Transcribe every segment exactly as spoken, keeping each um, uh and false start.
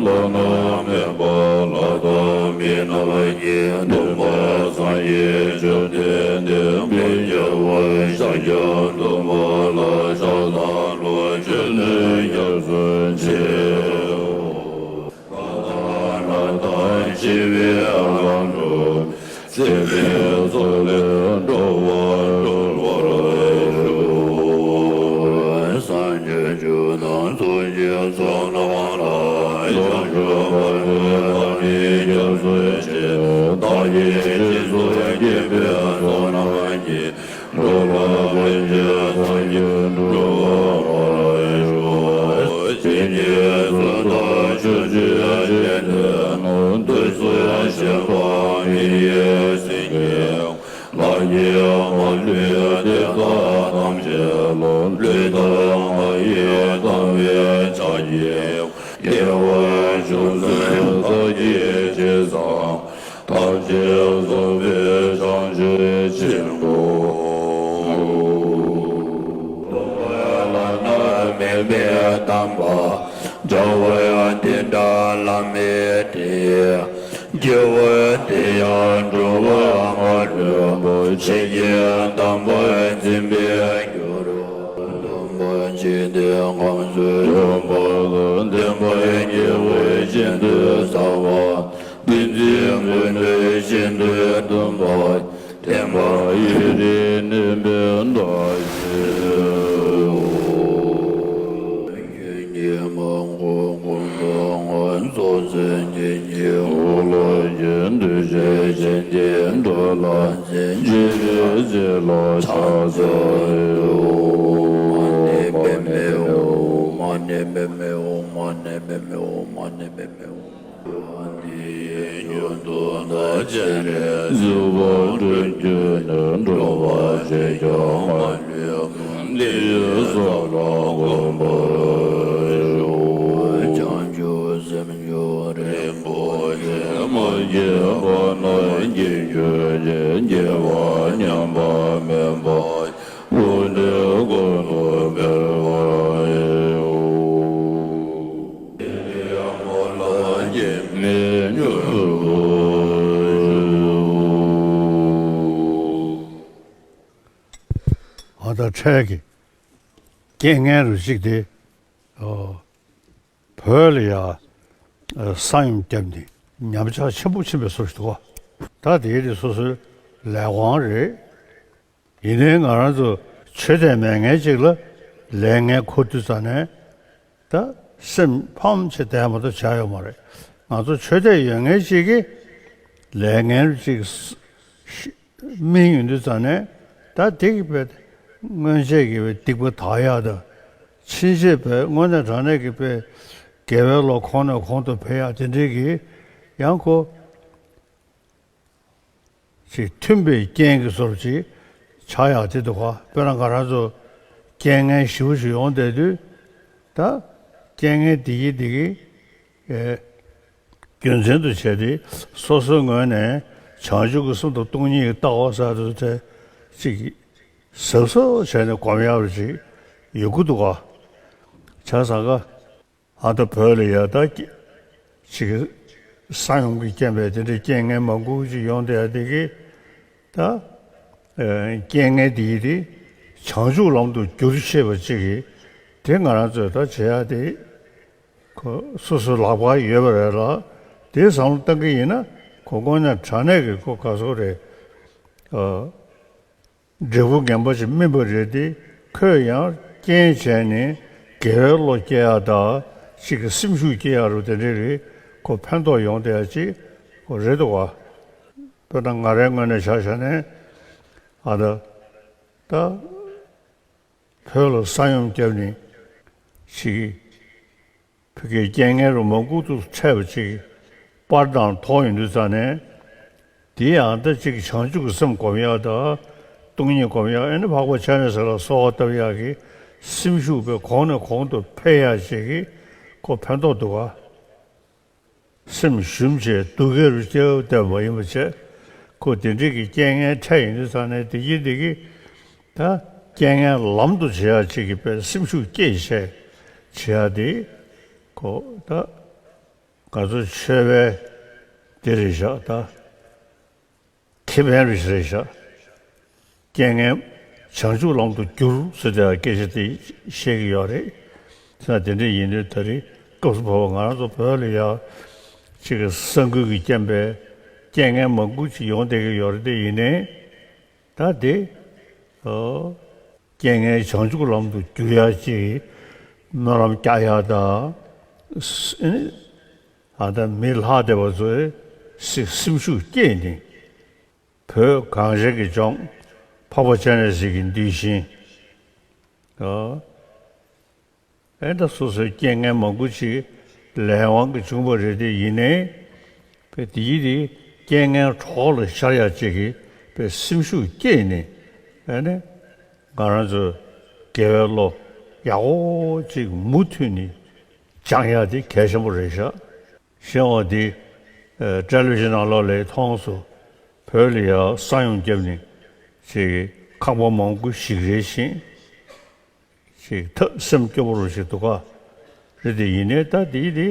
བླ་ན་མེད་པ་ལྷ་དང་མི་རྣམས་ཀྱི་སྡོམ་པ། སངས་རྒྱས་བཅོམ་ལྡན་འདས་དཔལ་རྒྱལ་བ་ཤཱཀྱ་ཐུབ་པ་ལ་ཕྱག་འཚལ་ལོ། བཅོལ་ནས་སྐྱབས་སུ་མཆིའོ། ལྷ་དང་ལྷ་དང་ཞི་བའི་ལྷ་འགྲོ། སྲིད་པའི་མཚོ་ལས་འགྲོ་བ་སྒྲོལ་བར་ཤོག། སངས་རྒྱས་བཅུ་དང་ཚོགས་ཀྱི་ཚོགས་རྣམས་ལ། བྱང་ཆུབ་བར་དུ་བདག་ནི་སྐྱབས་སུ་མཆི། བདག་གིས་སྦྱིན་སོགས་བགྱིས་པའི་ཚོགས་རྣམས་ཀྱིས། འགྲོ་བ་ཀུན་གྱི་སངས་རྒྱས་འགྲུབ་པར་ཤོག། བྱིན་གྱིས་བརླབ་ཏུ་ཕྱག་འཚལ་ལོ། དུས་གསུམ་གཤེགས་པ་མི་ཡི་སེང་གེ། ལྷ་ཀྱི་མ་ལུས་དེ་དག་ཐམས་ཅད་ལ། ལུས་དང་ངག་ཡིད་དང་བས་ཕྱག་བགྱིའོ། དགེ་བ་ཕྱོགས་བཅུ་བདག་གིས་ཅི་བསགས། ཐམས་ཅད་རྫོགས་པའི་བྱང་ཆུབ་ཕྱིར་བསྔོའོ། བསླབ་པ་བླ་ན་མེད་པའི་གདམས་པ། བྱ་བ་འདི་འདྲ་བླ་མེད་དེ། སྐྱེ་བ་འདི་ཡང་འགྲོ་བར་མ་ལུས་པ། ཞིང་གི་དམ་པ་འཛིན་པར་འགྱུར་རོ། སྡོམ་པ་བཞི་སྟེ་ཁམས་གསུམ་འཇོམས་པ་དང་། བདེན་པར་གྱུར་པ་ཤིན་ཏུ་ཟབ་པ། ཏིང་འཛིན་ཀུན་འདུས་ཤིན་ཏུ་གཏུམ་པ། བརྟན་པ་ཡུན་རིང་ནུས་པའི་བདག་ཉིད། ཀུན་གྱི་མ་གོ་ཀུན་ཏུ་བསྔོ། ཚོགས་ཟེར་ཉིད་ཀྱི་འོག་ལ་སྐྱེས། འདུས་བྱས་གཞན་གྱི་དགྲ་ལ་འཛིན། འཇིགས་པའི་རྩེ་ལ་ཕྱག་འཚལ་ལོ། མ་ཎི་པདྨེ་ཧཱུྃ། མ་ཎི་པདྨེ་ཧཱུྃ། མ་ཎི་པདྨེ་ཧཱུྃ། མ་ཎི་པདྨེ་ཧཱུྃ། འདི་ཡི་རྒྱུན་དུ་བདག་སྤྱན་རས་གཟིགས་དབང་སྒྲུབ་གྱུར་ནས། འགྲོ་བ་སྤྱོད་ཀྱང་མ་ལུས་པ། འདི་ཡི་ས་ལ་གོམས་པར་ཤོག། བྱང་ཆུབ་སེམས་མཆོག་རིན་པོ་ཆེ། མ་སྐྱེས་པ་རྣམས་སྐྱེ་གྱུར་ཅིག། སྐྱེས་པ་ཉམས་པ་མེད་པ། ལྷུན་གྲུབ་ཀུན་ཏུ་འཕེལ་བར་ཤོག། ཨ། ད་འཕྲལ་གྱི་རྐྱེན་ངན་རུ་གཅིག་དེ། ཨོ། བོད་ལ་ཡ། ཨ། ས་ཡོམ་བརྒྱབ་ནས་ཉམས་ཆག་ཆེན་པོ་ཕྱིན་པའི་བཟོ་ཞིག་འདུག་ག། ད་དེའི་རིགས་སོ་སོའི་ལས་དབང་རེད། ཡིན་ནའི་ང་རང་ཚོ་ཆོས་དད་མེད་མཁན་ཅིག་ལ་ལས་ངན་འཁུར་དུས་ཙ་ནས་ད་སེམས་ཕམ་བྱས་བསྡད་མ་གཏོགས་བྱ་ཡོད་མ་རེད། ང་ཚོ་ཆོས་དད་ཡོད་མཁན་ཅིག་གིས་ལས་ངན་ཅིག་སྨིན་ཡོང་དུས་ཙ་ནས། ད་དེ་གི་བས་སྔོན་ཆད་ཀྱི་བས་སྡིག་པ་དག་ཡག་དང་། ཕྱིན་ཆད་བས་དངོས་གནས་དྲང་གནས་ཀྱི་བས་དགེ་བའི་བློ་གོང་ནས་གོང་དུ་འཕེལ་ཡག་དེ་འདྲའི་གི་ཡང་ཁོ། ཅིག་མཐུན་པའི་རྐྱེན་གྱི་བཟོ་འདྲ་ཅིག་ཆགས་ཡག་དེ་འདུག་ག། དཔེར་ན་ང་རང་ཚོ་རྐྱེན་ངན་ཞེ་པོ་ཞིག་ཡོང་བསྡད་དུས། ད་རྐྱེན་ངན་འདི་གིས་འདི་གིས་ཨེ། རྒྱུ་མཚན་དུ་བྱས་ཏེ་སོ་སོའི་ངོས་ནས་བྱང་ཆུབ་ཀྱི་སེམས་དང་སྟོང་ཉིད་ཀྱི་ལྟ་བ་ཟེར་དུས་དེ་ཅིག་གཟབ་གཟབ་བྱས་ནས་སྒོམ་ཡག་རུ་ཅིག་ཡོད་དགོས་འདུག་ག། བྱས་ཙང་ཀ། ཨ། ད་བོད་ལ་ཡ་ད་ཅིག་ས་ཡོམ་གྱི་རྐྱེན་པས་དེ་འདྲའི་རྐྱེན་ངན་མང་པོ་ཅིག་ཡོང་བསྡད་ཡ་དེ་གིས། ད་ཨེ། རྐྱེན་ངན་དེ་ཡིས་དེ་བྱང་ཆུབ་ལམ་དུ་བསྒྱུར་ཤེས་པ་ཅིག་གིས། དེ་ང་རང་ཚོས་ད་བྱེད་ཡ་དེ་ཁོ་སོ་སོའི་ལག་པར་ཡོད་པ་རེད་ལ། དེ་བསམ་བློ་བཏང་གི་ཡིན་ན་ཁོ་དངོས་གནས་དྲང་གནས་ཀྱི་ཁོ་ག་ཚོད་རེད། ཨ། འབྲས་བུ་ངན་པ་ཞིག་སྨིན་པ་རེད་དེ། ཁོས་ཡང་རྐྱེན་བྱས་ནས་དགེ་བའི་བློ་སྐྱེ་ཡག་དང་། གཅིག་གི་སེམས་ཤུགས་སྐྱེ་ཡག་རུ་དེ་འདྲའི་རིགས་ཁོ་ཕན་ཐོགས་ཡོང་བསྡད་ཡག་ཅིག་ཁོ་རེད་འདུག་ག། དཔེར་ན་ང་རའི་ངོས་ནས་ཆ་བཞག་ནས། ཨ། ད་ད་བོད་ལ་ས་ཡོམ་བརྒྱབ་ནས་ཅིག་ཕ་གིའི་རྐྱེན་ངན་རུ་མང་པོ་དུ་འཕྲད་པ་ཅིག་པར་དང་ཐོག་ཡོང་དུས་ཙ་ནས། དེ་ཡང་ད་ཅིག་བྱང་ཆུབ་ཀྱི་སེམས་སྒོམ་ཡག་དང་། སྟོང་ཉིད་སྒོམ་ཡག། ཨེ་ནི་འཕགས་པ་སྤྱན་རས་གཟིགས་ལ་གསོལ་བ་བཏབ་ཡག་གི་སེམས་ཤུགས་པའི་གོང་ནས་གོང་དུ་འཕེལ་ཡག་ཅིག་གི་ཁོ་ཕན་ཐོགས་འདུག་ག། སེམས་ཞུམ་བྱས་སྡུག་སྐད་རུ་སྐྱེ་བ་བསྡད་པ་ཡིན་པ་བྱས། ཁོ་དེ་འདྲའི་གི་རྐྱེན་ངན་འཕྲད་ཡོང་དུས་ཙ་ནས་དེ་གི་དེ་གི་ད་རྐྱེན་ངན་ལམ་དུ་བྱེད་ཡག་ཅིག་གི་དཔེ་སེམས་ཤུགས་བསྐྱེད་བྱས་བྱེད་ཡག་དེ་ཁོ་ད། ང་ཚོ་ཆོས་པའི་དེ་རེད་ཤག་ད། ཁེ་ཕན་རེ་ཞིག་རེད་ཤག་རྐྱེན་ངན་བྱང་ཆུབ་ལམ་དུ་བསྒྱུར་ཟེར་དེ་སྐད་ཆ་དེ་བཤད་ཀྱི་ཡོད་རེད། ཟེར་ན་དེ་འདྲ་ཡིན་དུས་ད་རེས་སྐབས་སུ་བབས་པ་ང་རང་ཚོ་བོད་ལ་ཡ་ཅིག་གི་ས་འགུལ་གྱི་རྐྱེན་པས་རྐྱེན་ངན་མང་པོ་ཅིག་ཡོང་བསྡད་ཀྱི་ཡོད་རེད། དེ་ཡིན་ནའི་ད་དེ་ཨོ་རྐྱེན་ངན་བྱང་ཆུབ་ལམ་དུ་བསྒྱུར་ཡ་ཅིག་སྨོན་ལམ་རྒྱག་ཡ་དང་། ཨ་ད་མི་ལྷག་བསྡད་པ་ཚོས་སེམས་ཤུགས་བསྐྱེད་ནས། བོད་གངས་ཅན་གྱི་ལྗོངས་འཕགས་པ་སྤྱན་རས་གཟིགས་ཀྱི་གདུལ་ཞིང་། ཨ་ཨེ་ད་སོ་སོའི་རྐྱེན་ངན་མང་པོ་ཅིག་ལས་དབང་གིས་བྱུང་བ་རེད། དེ་ཡིན་ནའི་བས་དེ་ཡིད་དེ་རྐྱེན་ངན་གྲོགས་ལ་ཤར་ཡ་ཅིག་གིས་བས་སེམས་ཤུགས་བསྐྱེད་ནས་ཨ་ནི་ང་རང་ཚོ་དགེ་བའི་བློ་ཡག་པོ་ཅིག་མུ་མཐུད་ནས་སྦྱང་ཡ་དེ་གལ་ཆེན་པོ་རེད་ཤག་ཤེས་པ་འདི་ཨ་བཀྲ་ཤིས་ནང་ལོགས་ལ་མཐོང་སོང་། བོད་ལ་ཡང་ས་ཡོམ་བརྒྱབ་ནས་ཅིག་ཁང་པ་མང་པོ་ཞིག་རལ་ཞིང་ཅིག་ཐབས་སེམས་སྐྱོ་པོ་རུ་ཞིག་འདུག་ག་རེད། དེ་ཡིན་ནའི་ད་དེ་དེ་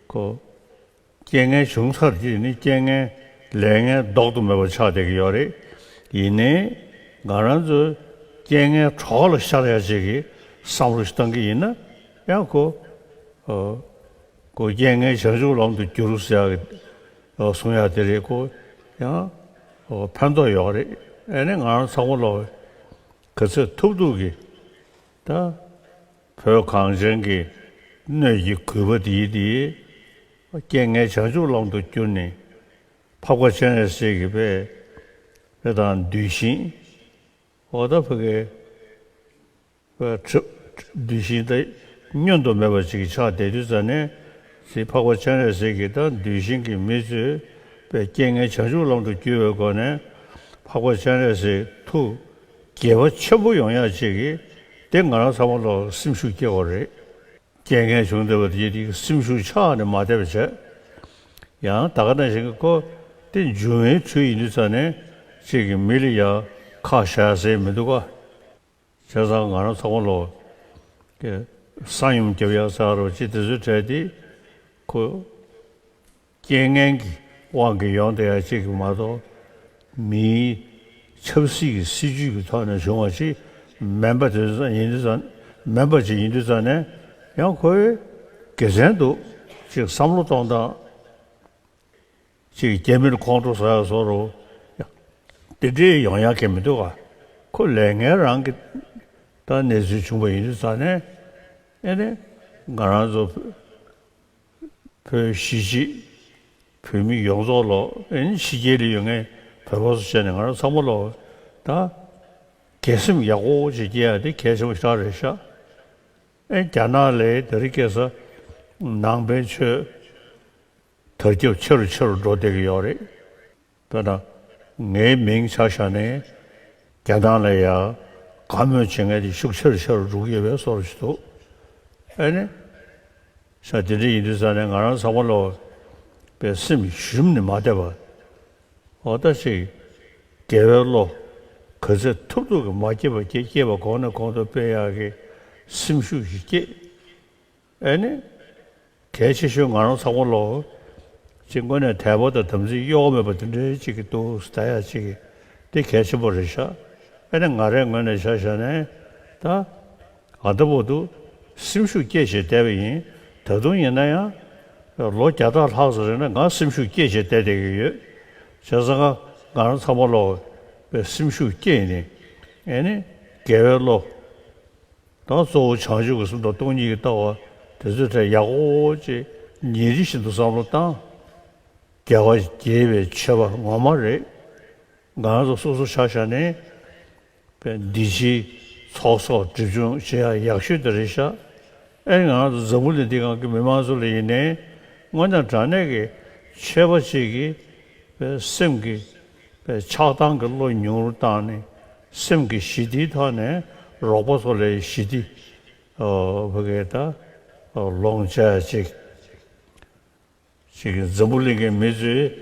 ཁོ་རྐྱེན་ངན་བྱུང་ཚར་དེ་ནི་རྐྱེན་ངན་ལས་ངན་ལྡོག་ཏུ་མེད་པ་ཆགས་བསྡད་ཀྱི་ཡོད་རེད། ཡིན་ནའི་ང་རང་ཚོ་རྐྱེན་ངན་གྲོགས་ལ་ཤར་ཡ་ཅིག་གི་བསམ་བློ་ཞིག་བཏང་གི་ཡིན་ན་ཡང་ཁོ། ཨོ། ཁོ་རྐྱེན་ངན་བྱང་ཆུབ་ལམ་དུ་བསྒྱུར་ཟེར་ཡག་གི་ཨོ་གསུང་ཡག་དེ་རེད། ཁོ་ཡང་ཨོ་ཕན་ཐོགས་ཡོད་རེད། ཨེ་ནས་ང་རང་ཚང་མ་ལོག་ག་ཚོད་ཐུབ་ཐུབ་ཀྱིས་ད་བོད་གངས་ཅན་གྱི་སྣོད་ཀྱི་གུས་པ་འདིའི་འདིའི་རྐྱེན་ངན་བྱང་ཆུབ་ལམ་དུ་བསྒྱུར་ནས་འཕགས་པ་སྤྱན་རས་གཟིགས་ཀྱི་དཔེ་དཔེ་དང་གདུལ་ཞིང་ཨོ་ད་ཕ་གི། གདུལ་ཞིང་དེ་བསྙོན་དུ་མེད་པ་ཅིག་ཆགས་བསྡད་དུས་ཙ་ནས་ཅིག་འཕགས་པ་སྤྱན་རས་གཟིགས་ཀྱིས་ད་གདུལ་ཞིང་གི་མི་ཚོས་པའི་རྐྱེན་ངན་བྱང་ཆུབ་ལམ་དུ་བསྒྱུར་བའི་སྒོ་ནས་འཕགས་པ་སྤྱན་རས་གཟིགས་ཐུགས་དགྱེས་པ་ཆེན་པོ་ཡོང་ཡག་ཅིག་གིས་དེ་ང་རང་ཚང་མ་ལ་སེམས་ཤུགས་སྐྱེ་བ་རེད། རྐྱེན་ངན་བྱུང་བསྡད་པ་དེ་དེ་སེམས་ཤུགས་ཆག་ནས་མ་བསྡད་པ་བྱས། ཡང་ད་ག་ནང་བཞིན་གྱི་ཁོ་དེ་འབྱུང་བའི་ཁྲོད་ཡིན་དུས་ཙ་ནས་ཅིག་གི་མི་ལ་ཡང་ཁག་བཞག་ཟེར་མི་འདུག་ག་བྱས་ཙང་ང་རང་ཚང་མ་ལོ་ས་ཡོམ་རྒྱབ་ཡག་ཟེར་རོ་ཅི་དེ་ཚོའི་གྲས་དེ་ཁོ་རྐྱེན་ངན་གྱི་དབང་གིས་ཡོང་བསྡད་ཡག་ཅིག་གི་མ་གཏོགས་མིའི་ཆབ་སྲིད་ཀྱི་སྲིད་ཇུས་ཀྱི་ཐོག་ནས་བྱུང་བ་ཅིག་མིན་པ་དེ་ཚོ་ཡིན་དུས་ཙང་མིན་པ་ཅིག་ཡིན་དུས་ཙང་ནས་ཡང་ཁོའི་དགེ་མཚན་འདུག་ཅིག་བསམ་བློ་གཏོང་སྟངས། ཅིག་རྒྱ་མིར་ཁོང་ཁྲོ་ཟ་ཡག་བཟོ་རོ། དེ་འདྲའི་ཡོང་ཡག་གི་མི་འདུག་ག་ཁོ་ལས་ངན་རང་གི་ད་གནས་ཚུལ་བྱུང་བ་ཡིན་དུས་ཙང་ནས་ཨེ་ནས་ང་རང་ཚོ་བོད་གཞིས་བྱེས་བོད་མི་ཡོངས་རྫོགས་ལོ་ཨེ་ནས་ཕྱི་རྒྱལ་ལ་ཡོད་མཁན་བོད་པ་ཚོ་བྱས་ནས་ང་རང་ཚང་མ་ལོ་ད་དགེ་སེམས་ཡག་པོ་ཅིག་སྐྱེ་ཡག་དེ་གལ་ཆེན་པོ་ཞིག་རེད་ཤག་ཨེ་རྒྱ་ནག་ལ་དེ་རིང་ཁ་སང་ནང་པའི་ཆོས་དར་ཁྱབ་ཆེ་རུ་ཆེ་རུ་འགྲོ་བསྡད་ཀྱི་ཡོད་རེད། དཔེར་ན། ངའི་མིང་ཆ་བཞག་ནས་རྒྱ་ནག་ལ་ཡང་དགའ་མོས་བྱེད་མཁན་དེ་ཤུགས་ཆེ་རུ་ཆེ་རུ་འགྲོ་གི་ཡོད་པའི་བཟོ་འདྲ་ཞིག་འདུག་ཨེ་ནི། ཤ་དེ་འདྲ་ཡིན་དུས་ཙང་ནས་ང་རང་ཚང་མ་ལོ་པའི་སེམས་ཞུམ་ནས་མ་བསྡད་པ། འོ་ད་ཅིག་དགེ་བའི་བློ་ག་ཚོད་ཐུབ་ཐུབ་ཀྱིས་མ་སྐྱེས་པ་སྐྱེས་སྐྱེས་པ་གོང་ནས་གོང་དུ་སྤེལ་ཡག་གི་སེམས་ཤུགས་ཤིག་སྐྱེས། ཨེ་ནི། གལ་ཆེ་ཤོས་ང་རང་ཚང་མ་ལོ། ཅིག་དངོས་གནས་དད་པ་དང་དམ་ཚིག་གཡོ་བ་མེད་པ་དེ་འདྲའི་ཅིག་གི་འདུག་ཟེར་ཡ་ཅིག་གི་དེ་གལ་ཆེན་པོ་རེད་ཤག་ཨེ་ནི་ང་རའི་ངོས་ནས་ཆ་བཞག་ནས་ད་ང་ད་བར་དུ་སེམས་ཤུགས་སྐྱེད་བྱས་བསྡད་པ་ཡིན། ད་དུང་ཡིན་ན་ཡང་ལོ་བརྒྱ་ཕྲག་ལྷག་ཙམ་རིང་ལ་ང་སེམས་ཤུགས་སྐྱེད་བྱས་བསྡད་བསྡད་ཀྱི་ཡོད། བྱས་ཙང་ང་རང་ཚང་མ་ལོ་སེམས་ཤུགས་སྐྱེད་ནས་ཨེ་ནི་དགེ་བའི་བློ། ད་གཙོ་བོ་བྱང་ཆུབ་ཀྱི་སེམས་དང་སྟོང་ཉིད་ཀྱི་ལྟ་བ་དེ་ཚོའི་གྲས་ཡག་པོ་ཅིག་ཉིན་རེ་བཞིན་དུ་བསམ་བློ་བཏང་། རྒྱལ་བ་དགྱེས་པའི་མཆོད་པ་ངོ་མ་རེད། ང་རང་ཚོ་སོ་སོ་ཆ་བཞག་ནས་པའི་འདི་ཕྱིའི་ཚོགས་གསོག་སྒྲིབ་སྦྱོང་བྱེད་ཡག་ཡག་ཤོས་དེ་རེད་ཤག་ཨེ་ང་རང་ཚོ་འཛམ་བུ་གླིང་འདི་སྒང་གི་མི་མང་ཚོ་ལ་ཡིན་ནའི་དངོས་གནས་དྲང་གནས་ཀྱི་ཆོས་པ་ཅིག་གིས་པའི་སེམས་ཀྱི་པའི་ཆགས་སྡང་གི་བློ་ཉུང་རུ་བཏང་ནས་སེམས་ཀྱི་ཞི་བདེའི་ཐོག་ནས་རོགས་པ་ཚོ་ལ་ཞི་བདེ་ཨོ་བོད་སྐད་ད་ཨོ་ལོངས་སྤྱད་ཅིག་ཅིག་གིས་འཛམ་བུ་གླིང་གི་མི་ཚོས་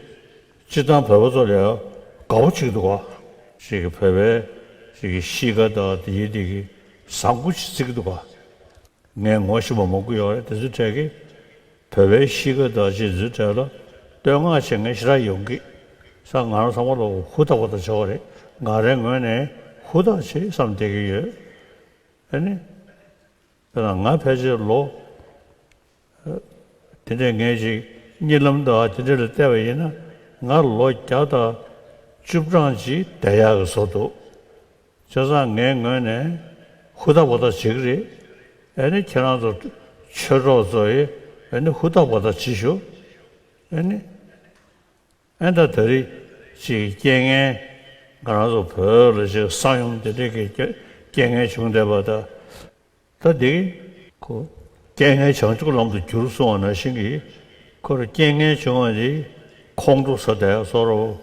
སྤྱིར་བཏང་བོད་པ་ཚོ་ལ་དགའ་པོ་བྱེད་ཀྱི་འདུག་ག་ཅིག་གིས་བོད་པའི་ཅིག་གིས་གཤིས་ཀ་དང་དེ་ཡི་དེ་གི་བཟང་པོ་ཅིག་བརྩི་གི་འདུག་ག་ངས་ངོ་ཤེས་པ་མང་པོ་ཡོད་རེད། དེ་ཚོའི་གྲས་ཀྱིས་ བོད་པའི་གཤིས་ཀ་དང་རྗེས་འཛིན་གྲས་ལ་བསྟོད་བསྔགས་བྱེད་མཁན་ཞེ་དྲག་ཡོང་གི་ས། ང་རང་ཚང་མ་ལ་ཧུར་ཐག་པ་ཐག་བྱེད་པ་རེད། ང་རའི་ངོས་ནས་ཧུར་ཐག་བྱེད་བསམ་བསྡད་ཀྱི་ཡོད། ཨ་ནི། དཔེར་ན་ང་ཕལ་ཆེར་ལོ་དེ་འདྲས་ངས་ཅིག་གཉིད་ལམ་དང་དེ་འདྲས་ལ་བལྟས་པ་ཡིན་ན། ང་ལོ་བརྒྱ་དང་བཅུ་གྲངས་ཅིག་བསྡད་ཡག་གི་བཟོ་འདུག་བྱས་ཙང་ངའི་ངོས་ནས་ཧུར་ཐག་པ་ཐག་བྱེད་ཀྱི་རེད། ཨ་ནི་ཁྱེད་རང་ཚོ་ཆོས་གྲོགས་ཚོ་ཡིས་ཨ་ནི་ཧུར་ཐག་པ་ཐག་བྱེད་ཤོག་ཨ་ནི། ཨ་ནི་ད་ད་རེས་ཅིག་རྐྱེན་ངན་ང་རང་ཚོ་བོད་ལ་ཅིག་ས་ཡོམ་དེ་འདྲས་ཀྱི་རྐྱེན་ངན་བྱུང་བསྡད་པ་ད། ད་འདི་ཁོ་རྐྱེན་ངན་བྱང་ཆུབ་ལམ་དུ་བསྒྱུར་གསུངས་པ་ནང་བཞིན་གྱི། ཁོ་ར་རྐྱེན་ངན་བྱུང་བ་འདི་ཁོང་ཁྲོ་ཟ་བསྡད་བཟོ་འདྲ་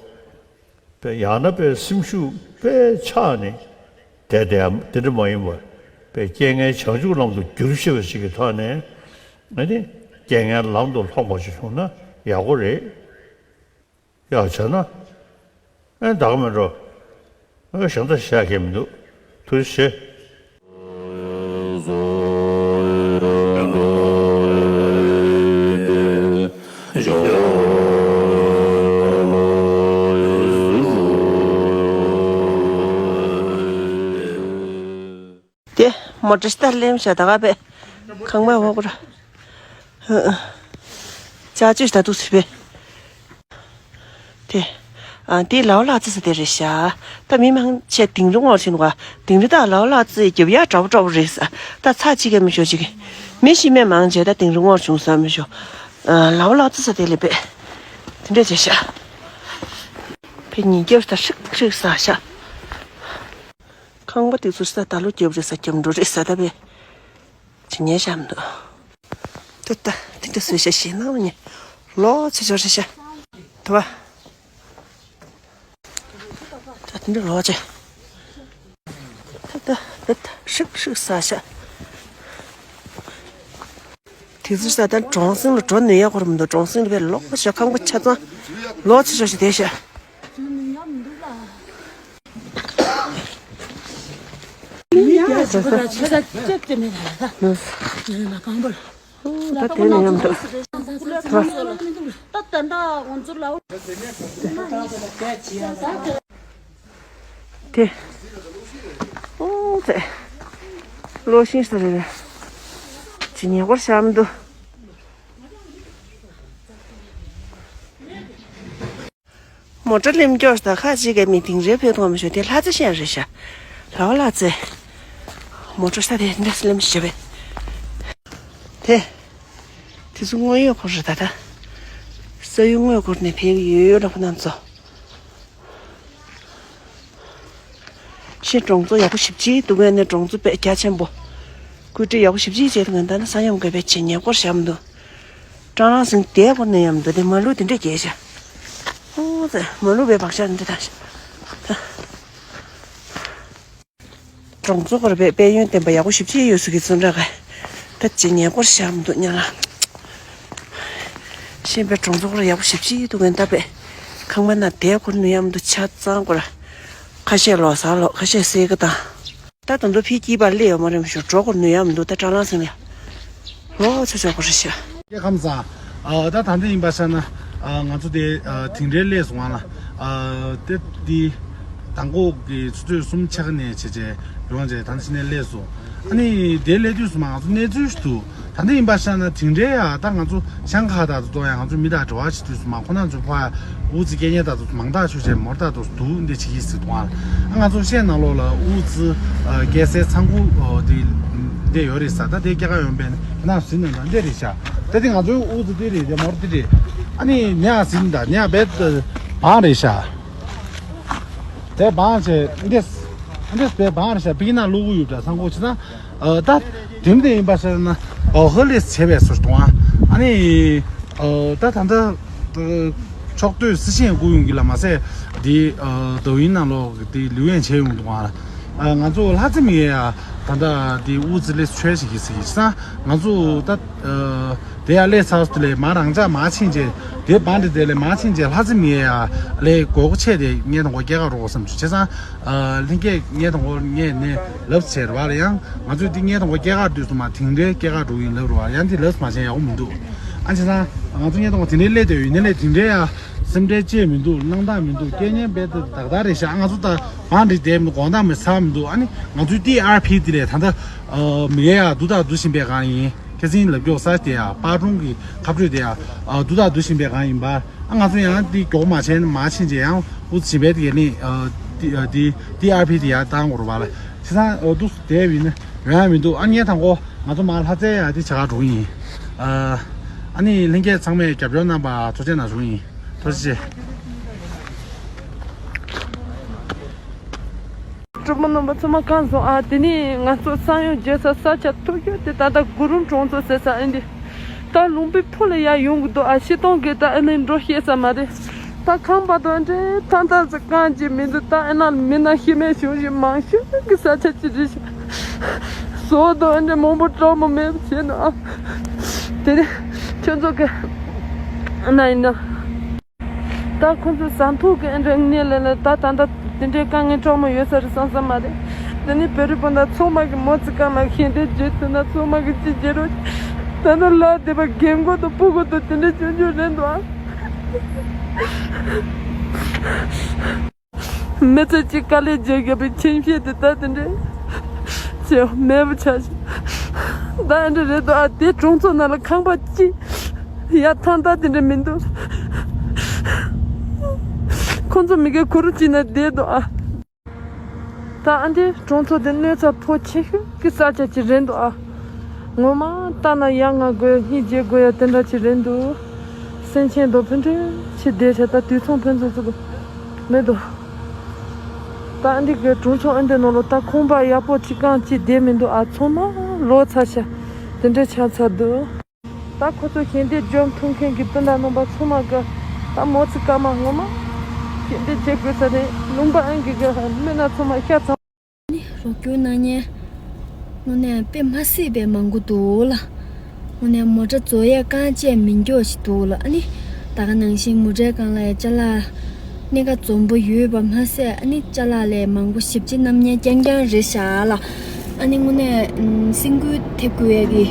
པས། ཡང་ན་པས་སེམས་ཤུགས་པས་ཆག་ནས་བསྡད་བསྡད་དེ་འདྲ་མ་ཡིན་པར། པས་རྐྱེན་ངན་བྱང་ཆུབ་ལམ་དུ་བསྒྱུར་ཤེས་པ་ཞིག་གི་ཐོག་ནས། ཨ་ནི་རྐྱེན་ངན་ལམ་དུ་ལྷོང་བ་ཞིག་བྱུང་ན་ཡག་པོ་རེད། ཡག་བྱས་ན། ཨེ་ད་ག་མེད་འགྲོ། ཨེ་གཞན་དག་བཤད་མཁན་མི་འདུག་ཐུགས་རྗེ་ཆེ། དེ་མོ་ཊ་སྟར་ལེམ་བྱ་ད་ག་པས། ཁང་པ་འོག་ར། ཅག་ཅུས་ད་དུ་སི་པས། དེ། ཨ་དེ་ལའོ་ལགས་ཙི་ས་དེ་རེད་ཤག་ད་མི་མང་ཆེ་དིང་རི་ངོར་ཕྱིན་བ། དིང་རི་ད་ལའོ་ལགས་ཙི་རྒྱབ་ཡ་འདྲ་པོ་འདྲ་པོ་རེད་ས། ད་ཚ་གཅིག་ག་མི་ཤོ་གཅིག་མི་ཤི་མེད་མང་ཆེ་ད་དིང་རི་ངོར་བྱུང་ས་མི་ཤོ། ཨ་ལའོ་ལགས་ཙི་ས་དེ་ལས་པས། དེ་འདྲས་བྱས་ཤག་ཕེ་ཉིན་རྒྱབ་ད་ཧྲིག་ཧྲིག་ས་ཤག་ཁང་པ་དེ་ཚོ་ས་ད་ལོ་རྒྱབ་རེད་ས། རྒྱབ་འགྲོ་རེད་ས། ད་པས། ཇི་ཉལ་བཤམས་འདུག་ད་ལྟ་དེ་འདྲ་བཟོས་ཤག་ཞེད་སྣང་ཉེ། ལོག་ཆེ་ཆོག་རེད་ཤག་ད་བ། ད་དེ་འདྲ་ལོག་ཆེ། ད་ད་ད་ད་ཧྲིག་ཧྲིག་ས་ཤག་དེ་ཚོ་ས་ད་གྲོང་གསེབ་ལ་འགྲོ་ནུས་ཡག་གོ་ར་མི་འདུག་གྲོང་གསེབ་ལ་བས་ལོག་ཤག་ཁང་པ་ཆ་ཚང་ལོག་ཆེ་ཆོག་ཞིག་དེ་ཤག་ད་དེ་ནས་ཡང་འདུག་དེ། ཨོ་དེ། ལོ་ཤིང་ས་རེ་རེ། ཇི་ཉེ་བར་བཤམས་འདུག་མོ་ཊ་ལེམ་སྐྱོར་དང་ཁ་ཅིག་ག་མི་དིང་རེ་ཕེབས་ཐོག་མི་ཤོ་དེ་ལྷ་རྩེ་ཤན་རེད་ཤག་ལའོ་ལྷ་རྩེ། མོ་ཊ་ས་དེ་འདྲ་ལེམ་ཞེ་བས། དེ། དེ་ཚོ་དངོས་ཡོད་ཁོ་རེད་ད་ད། ས་ཡུལ་དངོས་སྐོར་ནས་ཕེབས་ཀྱི་ཡོད་ལ་ཁོ་རྣམ་ཚོ། ཤེས་གྲོང་ཚོ་ཡག་པོ་ཞིབ་ཅིག་འདུག་གས་ནས་གྲོང་ཚོ་དཔེ་རྒྱ་ཆེན་པོ། བཀོད་སྒྲིག་ཡག་པོ་ཞིབ་ཅིག་བྱས་འདུག་གས་ད་ནི་ས་ཡོམ་གས་པའི་ཆེད་ཉེ་སྐོར་བཤམས་འདུག་ཀྲང་རང་སིང་དེ་སྐོར་ནས་ཡམ་འདུག་དེ་མ་ལུག་དེ་འདྲས་རྒྱས་ཤག་ཨོ་ཙེ་མ་ལུག་པའི་བག་ཆགས་འདི་དང་། གྲོང་ཚོ་སྐོར་བའི་དཔལ་ཡོན་བསྟན་པ་ཡག་པོ་ཞིབ་ཅིག་ཡོད་སུ་གི་ཚོན་ཁྲ་ག་ད་ཅི་ཉེ་སྐོར་བཤམས་འདུག་ཉ་ལ། ཤེས་པའི་གྲོང་ཚོ་སྐོར་ཡག་པོ་ཞིབ་ཅིག་འདུག་གས་ད་པས། ཁང་པ་ན་དེ་སྐོར་ནུས་ཡམ་འདུག་ཆ་ཚང་སྐོར། ཁ་ཤས་ལོ་ས་ལོ་ཁ་ཤས་སེ་གི་དང་། ད་དུང་དུ་ཕི་སྐྱིད་པ་སླེ་ཡོད་མ་རེད་མི་ཤོ་གྲོགས་སྐོར་ནུས་ཡམ་འདུག་ད་ཀྲང་ལང་སེང་ལ། ལོ་ཆ་ཆོག་གོ་རེ་ཤ། སྐྱེ་ཁམས་བཟང་། ཨ་ད་ད་འདི་ཡིན་པ་ཤ་ན། ཨ་ང་ཚོ་དེ་ཨ་དིང་རེ་སླེབས་སོང་ང་ལ། ཨ་དེ་དེ་དང་པོ་གི་ཆུ་ཚོད་གསུམ་ཆག་ནས་བྱས་བྱས་ཡོང་བྱས་ད་འདི་ཕྱི་ནས་སླེབས་སོང་། ཨ་ནི་དེ་སླེབས་དུས་སུ་མ་ང་ཚོ་གནས་ཚུལ་ཞིག་འདུག་ད་འདི་ཡིན་པ་ཤ་ན་དིང་རེ་ཡ་ད་ང་ཚོ་ཤང་ཁ་ད་ཚོ་ཡང་ང་ཚོ་མི་དང་འབྲེལ་བ་བྱེད་དུས་སུ་མ་ཁོ་ན་ཚོ་ཕ་འུ་ཚི་སྐད་ཉན་ད་ཚོ་མང་དག་ཆོས་བྱས་མོར་ད་ཚོ་འདུག་འདི་བྱེད་ཀྱི་ཟིག་དང་ཨ། ང་ཚོ་ཤེས་ནང་ལོགས་ལ་འུ་ཚི་སྐད་སའི་ཚང་ཁུ་འདི་འདི་ཡོད་རེད་ས། ད་དེ་སྐྱེ་ཁ་ཡོང་པས་ན་ཟིན་ནས་ད་འདི་རེད་ཤག་ད་དེ་ང་ཚོའི་འུ་ཚི་འདི་རེད། དེ་མོར་འདི་རེད། ཨ་ནི་ནས་ཟིན་ད་ནས་བེད་བང་རེད་ཤག་དེ་བང་བྱས་འདི་འདི་བེད་བང་རེད་ཤག་པི་ན་ལུ་གུ་ཡོད་ད་ཚང་ཁུ་ཆི་ན། ཨ་ད་དེ་འདྲ་ཡིན་པ་ཟེར་ན་ཨོ་ཧ་ལས་བྱས་པའི་སོར་གཏོང་ཨ་ནི་ཨ་ད་ད་ལྟ་ཕྱོགས་བསྡུས་སི་ཤེན་སྐུ་ཡོང་གི་ལ་མ་ཟད་དེ་ཨ་ཏོ་ཡིན་ནང་ལོག་དེ་ལིའུ་ཡན་བྱས་ཡོང་འདུག་ཨ། ང་ཚོ་ལྷ་རྩེ་མི་ཡ་ད་ལྟ་དེ་དབུ་རྩེ་ལས་ཆོས་ཞིག་གི་ཟིག་ཡིན་ས། ང་ཚོ་ད་ཨ་དེ་ཡ་ལས་ཚར་སོང་དེ་ལས་མ་རང་ཅག་མ་ཕྱིན་རྗེས་དེ་བང་དེ་དེ་ལས་མ་ཕྱིན་རྗེས་ལྷ་རྩེ་མི་ཡ་ལས་དགོས་མཁོ་ཆེ་དེ་ངས་དང་གོ་སྐྱེལ་ག་རོགས་བསམ་བྱུང་བྱས་ཙང་། ལྷན་རྒྱས་ངས་དང་པོ་ངས་ནས་ལབ་བྱས་རེད་བ་ལ་ཡང་ང་ཚོས་འདི་ངས་དང་པོ་སྐྱེལ་གར་དུས་སུ་མ་དིང་རའི་སྐྱེལ་གར་འགྲོ་ཡིན་ལབ་རེད་བ། ཡང་འདི་ལབ་མ་བྱས་ཡག་པོ་མི་འདུག་ཨ་ཅེ་ཚང་། ང་ཚོ་ཉེ་དང་དེ་འདྲའི་སླེབས་བསྡད་ཡོད། ཡིན་ནའི་དེ་འདྲའི་ཡ་སེམས་ཁྲལ་ཅི་ཡང་མི་འདུག་སྣང་དག་མི་འདུག་སྐད་ཉན་རྦད་དེ་ཏག་ཏག་རེད་ཤག་ང་ཚོ་ད་བང་སྒྲིག་བསྡད་མི་འདུག་དགོང་དག་མི་ཚར་མི་འདུག་ཨ་ནི་ང་ཚོའི་ཊི་ཨར་པི་དེ་ལས་ད་ལྟ་མི་ཡ་ཡ་འདུ་དང་འདུ་བཞིན་པའི་སྒང་ཡིན། ཁ་སང་ལབ་རྒྱུ་ས་དེ་ཡ་པར་སྒྲུང་གི་ཁ་སྤྲོད་དེ་ཡ་འདུ་དང་འདུ་བཞིན་པའི་སྒང་ཡིན་པ། ཨ་ང་ཚོ་ཡང་འདི་མགྱོགས་མ་བྱས་ན་མ་ཕྱིན་རྗེས་ཡང་འུ་ཚོ་བྱིས་པའི་དེ་ནི་འདི་ཊི་ཨར་པི་དེ་ཡ་བཏང་དགོས་རེད་པ་ལ། བྱས་ཙང་འདུག་སེ་བསྡད་ཡིན་ན་ཡོང་ཡ་མི་འདུག་ཨ་ཉེ་དང་པོ་ང་ཚོ་མར་ལྷ་རྩེ་ཡ་དེ་བྱ་ག་འགྲོ་གི་ཡིན། ཨ་ནི་ལྷན་རྒྱས་ཚང་མས་རྒྱབ་སྐྱོར་གནང་བ་ཐུགས་རྗེ་གནང་ཞུ་གི་ཡིན། ཐུགས་རྗེ་ཆེ། གྲོགས་པོ་རྣམ་པ་ཚང་མ་གང་སོང་ཨ། དེ་ནས་ང་ཚོ་ས་ཡོམ་བརྒྱབ་ས་ས་ཆ་མཐོ་ཤོས་དེ་ད་ལྟ་གུ་རུ་གྲོང་ཚོ་ཟེར་ས་ཨེ་འདི། ད་ལུང་པའི་ཕུ་ལ་ཡར་ཡོང་གི་འདུག་ཨ། སྤྱིར་བཏང་གི་ད་ཨེ་ནས་འགྲོ་ཤེས་ས་མ་རེད། ད་ཁང་པ་དང་འདྲེ་ཐང་ཐང་ཟེར་གང་ཅི་མི་འདུག་ད་ཨེ་ན་མི་ན་ཤི་མེད་བྱུང་ཞིག་མང་ཤོས་གི་ས་ཆ་ཅི་རེད་ཤག་བཟོ་དང་འདྲེ་མང་པོ་གྲོགས་མོ་མེད་པ་བྱས་ནས་ཨ། དེ་ནས་ཁྱོད་ཚོ་གི་ཨ་ན་ཡིན་ན། ད་ཁོང་ཚོ་ཟ་འཐུང་གི་ཨེ་འདྲ་ངན་ལས་ལ་ད་ད་ད་དེ་འདྲའི་དཀའ་ངལ་གྲོགས་མོ་ཡོད་ས་རེད་བསམ་ས་མ་རེད། དེ་ནི་བོད་རིགས་སྤུན་ཟླ་ཚང་མ་གི་མོ་ཙི་ཀ་མ་ཞལ་འདེབས་བྱེད་ཐུབ་ན་ཚང་མ་གི་ཅི་བྱེད་རོགས། ད་ནི་ལ་དེ་པ་རྒན་གོ་དང་སྤུ་གུ་དང་དེ་འདྲ་ཆུང་ཆུང་རེད་འདུག་ཨ། མི་ཚེ་གཅིག་དཀའ་ལས་བརྒྱབ་བརྒྱབ་པའི་ཁྱིམ་གཞིས་དེ་ད་དེ་འདྲའི་ཅི་མེད་པ་ཆགས་ཤིང་། ད་ཨེ་འདྲ་རེད་འདུག་ཨ། དེ་གྲོང་ཚོ་ནང་ལ་ཁང་པ་གཅིག་ཡར་ཐང་ད་དེ་འདྲ་མི་འདུག་ཁོང་ཚོ་མི་སྒེར་གུ་རུ་གཅིག་ན་བསྡད་འདུག་ཨ། ད་ཨ་འདི་གྲོང་ཚོ་འདི་གནོད་འཚེ་ཕོག་ཆེ་ཤོས་ཀྱི་ས་ཆ་ཅིག་རེད་འདུག་ཨ། ངོ་མ་ལྟ་ན་ཡ་ང་དགོས་གཉིས་བརྗེ་དགོས་ཡ་དེ་འདྲ་ཅིག་རེད་འདུག་སེམས་ཅན་དང་ཕན་ཚུན་ཕྱི་བསྡད་བྱས་ད་དུས་མཚུངས་ཕན་ཚུན་ཚུགས་མེད་འདུག་ད་ཨ་འདི་གི་གྲོང་ཚོ་ཨ་འདི་ནང་ལོ་ད་ཁང་པ་ཡག་པོ་ཅིག་གང་ཅིག་བསྡད་མི་འདུག་ཨ། ཚང་མ་ལོག་ཚར་ཤག་དེ་འདྲ་ཆགས་ཚར་འདུག་ད་ཁོ་ཚོ་ཞལ་འདེབས་འཇོམས་ཐུབ་མཁན་གྱི་སྤུན་ཟླ་རྣམ་པ་ཚང་མ་གི་ད་མོ་ཙི་ཀ་མ་ངོ་མ་ཞལ་འདེབས་བྱེད་དགོས་ས་རེད། ལུང་པ་ཨང་གི་གི་མི་སྣ་ཚང་མ་ཤ་ཚ། ནི་རོགས་སྐྱོར་གནང་མཁན་དངོས་གནས་དཔེ་མ་སྲིད་པའི་མང་པོ་འདུག་ལ། དངོས་གནས་མོ་ཊ་རྫོགས་ཡས་རྐང་བཅད་མི་འགྱོ་ཞིག་འདུག་ལ། ཨ་ནི་ད་ག་ནང་བཞིན་མོ་ཊའི་སྒང་ལ་ཡ་ཅ་ལག་གནས་ཀ་འཛོམས་པོ་ཡོད་པ་མ་ཟད་ཨ་ནི་ཅ་ལག་ལས་མང་པོ་ཞིབ་དཔྱད་གནང་མཁན་རྐྱང་རྐྱང་རེད་ཤག་ལ། ཨ་ནི་དངོས་གནས་སེམས་འགུལ་ཐེབས་དགོས་ཡ་གི་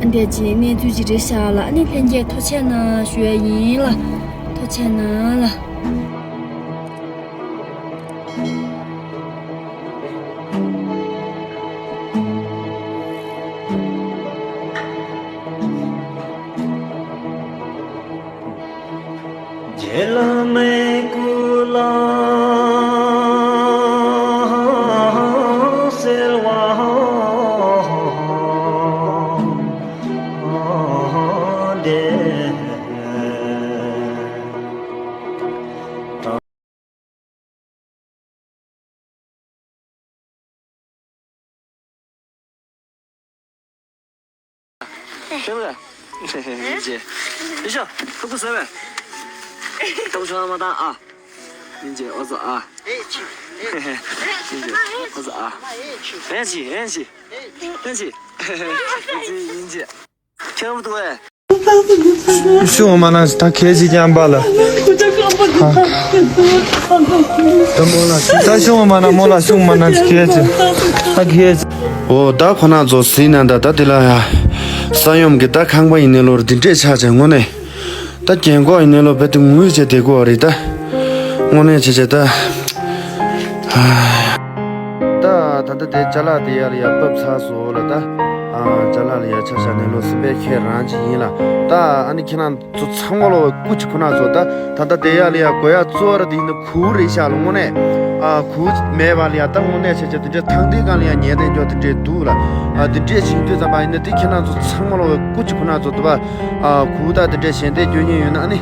ཨ་འདས་ཀྱི་གནས་ཚུལ་ཅིག་རེད་ཤག་ལ། ཨ་ནི་ལྷན་རྒྱས་ཐུགས་རྗེ་གནང་ཞུ་ཡ་ཡིན་ལ། ཐུགས་རྗེ་གནང་ལ། ཁྱེད་རང་། ཡིན་ཅེ། ཡིན་ཤོ། ཐུག་ཐུག་ཟེར་བས། ཐུག་ཆུང་མ་བཏང་ཨ། ཡིན་ཅེ་ཨོ་ཙོ་ཨ། ཡིན་ཅེ་ཨོ་ཙོ་ཨ། ཡིན་ཅེ་ཡིན་ཅེ། ཡིན་ཅེ། ཁྱེད་རང་ཐུག་བས། ཤུ་མ་ན་ད་ཁྱེད་ཀྱི་རྐྱང་པ་ལ། ད་མོ་ལ་ད་ཤུ་མ་ན་མོ་ལ་ཤུ་མ་ན་ཁྱེད་ཀྱི་ད་ཁྱེད་ཀྱི། འོ་ད་ཁོ་ན་ཚོ་སྲིད་ན་ད་ད་དེ་ལ་ཡ། ས་ཡོམ་གི་ད་ཁང་པ་ཡིན་ནས་ལོར་འདི་འདྲས་ཆགས་ཆེ་དངོས་གནས། ད་རྒན་གོག་ཡིན་ནས་ལོ་བེད་དུ་ངུས་བྱས་བསྡད་དགོས་རེད་ད། དངོས་གནས་བྱས་བྱས་ད། ད་ད་ལྟ་དེ་ཅ་ལག་དེ་ཡར་ལ་ཡར་ཕབ་ཚར་སོང་ལ་ད། ཨ་ཅ་ལག་ལ་ཡར་ཆ་བཞག་ནས་ལོ་སེམས་པས་ཁྱེད་རང་ཅིག་ཡིན་ལ། ད་ཨ་ནི་ཁྱེད་རང་ཚོ་ཚང་མ་ལོ་སྐུ་མཁྱེན་ཁོ་ན་ཚོ་ད་ད་ལྟ་དེ་ཡར་ལ་ཡར་དགོས་ཡ་གཙོ་བོ་ར་དེ་ཡིན་ན་གུར་རེད་ཤག་ལ་དངོས་གནས། ཨ་གུར་མེད་པ་ལ་ཡ་ད་དངོས་གནས་བྱས་བྱས་དེ་འདྲའི་ཐང་དེའི་སྒང་ལ་ཡ་ཉལ་བསྡད་འཇོག་དེ་འདྲའི་འདུག་ལ། ཨ་དེ་འདྲས་ཞིག་དུས་ཙམ་པ་ཡིན་ན་དེ་ཁྱེད་རང་ཚོ་ཚང་མ་ལོ་སྐུ་མཁྱེན་ཁོ་ན་ཚོ་འདུག་པ། ཨ་གུར་ད་དེ་འདྲས་ཞལ་འདེབས་སྐྱོན་མཁན་ཡོད་ན་ཨ་ནི།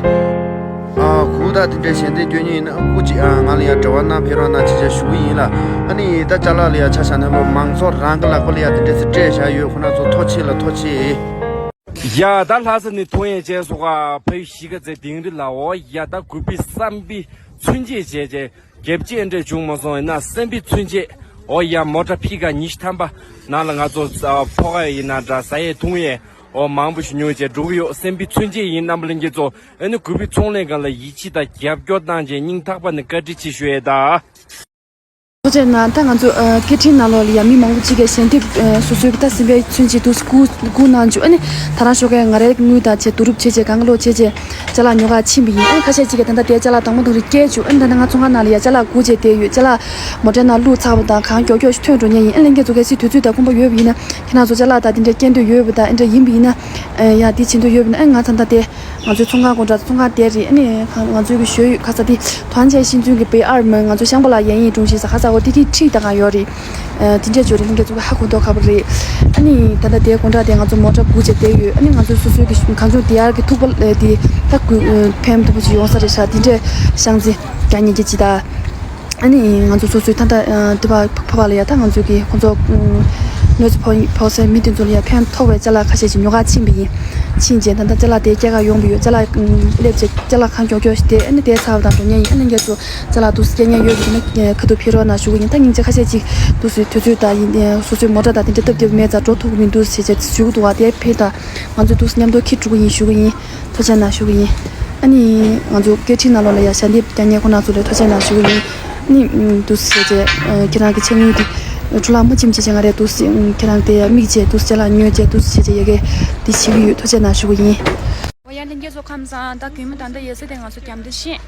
ཨ་གུར་ད་དེ་འདྲས་ཞལ་འདེབས་སྐྱོན་མཁན་ཡིན་ན་སྐུ་མཁྱེན་ཨ་ང་ལ་ཡ་འབྲེལ་བ་གནང་ཕེབས་རོགས་གནང་ཅེས་བྱས་ཞུ་གི་ཡིན་ལ། ཨ་ནི་ད་ཅ་ལག་ལ་ཡ་ཆ་བཞག་ན་ལོ་མང་ཚོགས་རང་གི་ལག་པ་ལ་ཡ་དེ་འདྲས་སེ་སྤྲད་བཞག་ཡོད་ཁོ་ན་ཚོ་ཐུགས་རྗེ་ཆེ་ལ་ཐུགས་རྗེ་ཆེ། ཡ་ད་ལྷ་ས་ནས་ཐོན་ཡས་བྱས་སོ་ག་ཕ་ཡུལ་གཞིས་ཀ་རྩེ་དིང་རི་ལ་འོ་ཡ་ད་གུས་པའི་བསམ་པའི་ཚུན་ཆད་བྱས་བྱས། རྒྱབ་ཅིག་འདྲ་བྱུང་མ་སོང་ཡིན་ན་སེམས་པའི་ཚུན་ཆད། འོ་ཡ་མོ་ཊ་ཕི་ཀ་ཉི་ཤུ་ཐམ་པ་ནང་ལ་ང་ཚོ་ཕོ་ཁ་ཡིན་ན་འདྲ་ཟ་ཡས་འཐུང་ཡས་འོ་མང་པོ་ཞིག་ཉོས་བྱས་འགྲོ་གི་ཡོད། སེམས་པའི་ཚུན་ཆད་ཡིན། རྣམ་པ་ལྷན་རྒྱས་ཚོ་ཨ་ནི་གུས་པའི་ཚོང་ལས་སྒང་ལ་ཡིད་ཆེས་དང་རྒྱབ་སྐྱོར་གནང་བྱས་སྙིང་ཐག་པ་ནས་བཀའ་དྲིན་ཆེ་ཞུ་ཡས་ད། ཐུགས་རྗེ་གནང་། ད་ང་ཚོ་ཨ་སྐད་འཕྲིན་ནང་ལོགས་ལ་ཡ་མི་མང་པོ་ཅིག་གིས་ཞལ་འདེབས་ཨ་སོ་སོའི་ད་ཟིན་པའི་ཚུན་ཆད་དུ་སྒུག་སྒུག་གནང་བྱུང་། ཨ་ནི་ད་རང་ཞོགས་ཀས་ང་རའི་དངུལ་དང་བཅས་བསྡུ་རུབ་བྱས་བྱས་གང་ག་ལོག་བྱས་བྱས་ཅ་ལག་ཉོ་གར་ཕྱིན་པ་ཡིན། ཨ་ནི་ཁ་ཤས་ཅིག་གིས་ད་ལྟ་དེ་ཅ་ལག་དང་པོ་དང་རིགས་སྐྱེལ་བྱུང་། ཨ་ནི་ད་ལྟ་ང་ཚོང་ཁང་ནང་ལ་ཡ་ཅ་ལག་སྒུག་བྱས་བསྡད་ཡོད། ཅ་ལག་མོ་ཊའི་ནང་བླུགས་ཚར་བ་དང་གང་མགྱོགས་མགྱོགས་ཤིག་ཐོན་འགྲོ་མཁན་ཡིན། ཨ་ལྷན་རྒྱས་ཚོ་གལ་སྲིད་དུས་ཚོད་དང་ཁོམ་པ་ཡོད་པ་ཡིན་ན་ཁྱེད་རང་ཚོ་ཅ་ལག་དང་དེ་འདྲ་སྐྱེལ་འདོད་ཡོད་པ་དང་ཨ་འདྲ་ཡིན་པ་ཡིན་ན་ཡ་དེ་བྱེད་འདོད་ཡོད་པ་ཡིན་ན་ཨ་ང་ཚོ་ད་ལྟ་དེ། ང་ཚོའི་ཚོང་ཁང་དགོང་དག་ཚོང་ཁང་དེ་རེད། ཨ་ནི་ང་ཚོའི་གི་ཞོལ་ཡུལ་ཁ་ས་དེ་团结新村གི་北二门ང་ཚོ་ཤང་པ་ལ་演艺中心ཟེར་ཁ་ས་འོ་དེ་གི་འཁྲིས་དང་གང་ཡོད་རེད། ཨ་དེ་འདྲས་ཅིག་རེད། ལྷན་རྒྱས་ཚོ་གི་ཧ་གོ་མདོག་ཁ་པོ་རེད། ཨ་ནི་ད་ལྟ་དེ་དགོང་དག་དེ་ང་ཚོ་མོ་ཊ་སྒུག་བྱས་བསྡད་ཡོད། ཨ་ནི་ང་ཚོའི་སོ་སོའི་གི་གང་བྱུང་དེ་ཡར་གི་ཐུག་པ་ཨ་དེ་ད་སྒུག་ཨ་ཕན་ཐོགས་པོ་ཅིག་ཡོང་ས་རེད་ཤག་དེ་འདྲས་ཤང་ཙི་རྒྱག་ཉན་གྱི་ཅི་ད། ཨ་ནི་ང་ཚོ་སོ་སོའི་ད་ལྟ་ཨ་འདི་བ་ཕ་བ་ལ་ཡ་ད་ང་ཚོའི་གི་ཁོང་ཚོ་ཨ་གནོད་འཚེ་ཕོག་ཕོག་སའི་མི་དེ་ཚོ་ལ་ཡ་ཕན་ཐོགས་པའི་ཅ་ལག་ཁ་ཤས་ཅིག་ཉོ་གར་ཕྱིན་པ་ཡིན། ཕྱིན་རྗེས་ད་ལྟ་ཅ་ལག་དེ་སྐྱེལ་གར་ཡོང་པ་ཡོད། ཅ་ལག་ཨ་སླེབས་རྗེས་ཅ་ལག་གང་མགྱོགས་མགྱོགས་ཤིག་དེ་ཨ་ནི་དེ་ཚར་བ་དང་འགྲོ་མཁན་ཡིན། ཨ་ནི་ལྷན་རྒྱས་ཚོ་ཅ་ལག་འདུག་སེ་སྐྱེལ་མཁན་ཡོད་པ་ཡིན་ན་ཁ་ཐུག་ཕེབས་རོགས་གནང་ཞུ་གི་ཡིན། ད་སྙིང་རྗེ་ཁ་ཤས་ཅིག་འདུག་སེ་དུས་ཚོད་དང་ཡིན་སོ་སོའི་མོ་ཊ་དང་དེ་འདྲ་སྟབས་བདེ་པོ་མེད་ཙང་འགྲོ་ཐུབ་ཀྱི་མི་འདུག་ཟེར་བྱས་ཞུ་གི་འདུག་བ། དེ་ཕེབས་དང་ང་ཚོ་འདུག་སེ་མཉམ་དུ་འཁྱེར་འགྲོ་གི་ཡིན་ཞུ་གི་ཡིན། ཐུགས་རྗེ་གནང་ཞུ་གི་ཡིན། ཨ་ནི་ང་ཚོ་སྐད་འཕྲིན་ནང་ལོགས་ལ་ཡ་ཞལ་འདེབས་རྒྱག་མཁན་ཁོང་རྣམ་ཚོ་ལ་ཐུགས་རྗེ་གནང་ཞུ་གི་ཡིན། ཨ་ནི་འདུག་སེ་བྱས་ཁྱེད་རང་གི་ཆེད་དངུལ་དེ་འཕྲོ་བརླག་མ་ཕྱིན་ཅི་བྱས་ང་རས་འདུག་སེ་ཁྱེད་རང་དེ་དམིགས་བྱས་འདུག་སེ་ཅ་ལག་ཉོས་བྱས་འདུག་སེ་བྱས་བྱས་ཡ་གི་དེ་བྱེད་ཀྱི་ཡོད། ཐུགས་རྗེ་གནང་ཞུ་གི་ཡིན། འོ་ཡ་ལྷན་རྒྱས་ཚོ་ཁམས་བཟང་། ད་གུས་མོ་ད་ལྟ་ཡོད་ས་དེ་ང་ཚོ་རྒྱ་མདའ་ཤན།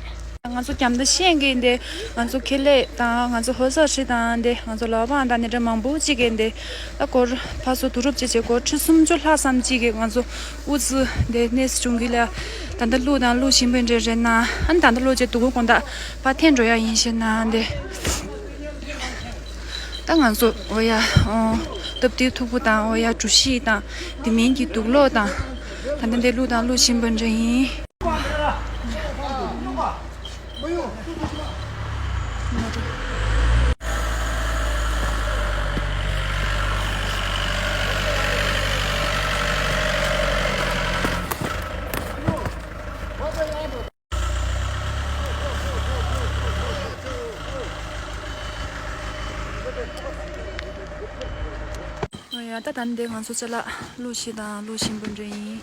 ང་ཚོ་རྒྱ་མདའ་ཤན་གི་འདི་ང་ཚོ་ཁེ་ལས་དང་ང་ཚོ་ཧོ་ས་ཧྲི་དང་འདི་ང་ཚོ་ལོ་པང་དང་འདི་འདྲ་མང་པོ་ཅིག་གི་འདི་ད་སྐོར་ཕར་ཚུར་བསྡུ་རུབ་བྱས་བྱས་སྒོར་ཁྲི་སུམ་ཅུ་ལྷག་ཙམ་ཅིག་གི་ང་ཚོ་ཨུ་ཙི་འདི་གནས་སུ་བྱུང་གི་ལ། ད་ལྟ་བླུགས་དང་བླུགས་བཞིན་པའི་འདྲ་རེད་ན། ཨ་ནི་ད་ལྟ་བླུགས་བྱས་སྡུག་གུ་དགོང་དག་ཕར་འཐེན་འགྲོ་ཡ་ཡིན་ཞེ་ན་འདི། ད་ང་ཚོ་འོ་ཡ་ཨོ་སྟབས་བདེའི་ཐུག་པོ་དང་འོ་ཡ་གྲུ་བཞི་དང་དེ་མིན་གྱི་དུག་ལོག་དང་ད་ལྟ་འདི་བླུགས་དང་བླུགས་བཞིན་པ་འདྲ་ཡིན། ཨོ་ཡ་ད་ད་འདི་ང་ཚོ་ཅ་ལག་བླུགས་ཤིག་དང་བླུགས་ཤིང་པོ་འདྲ་ཡིན།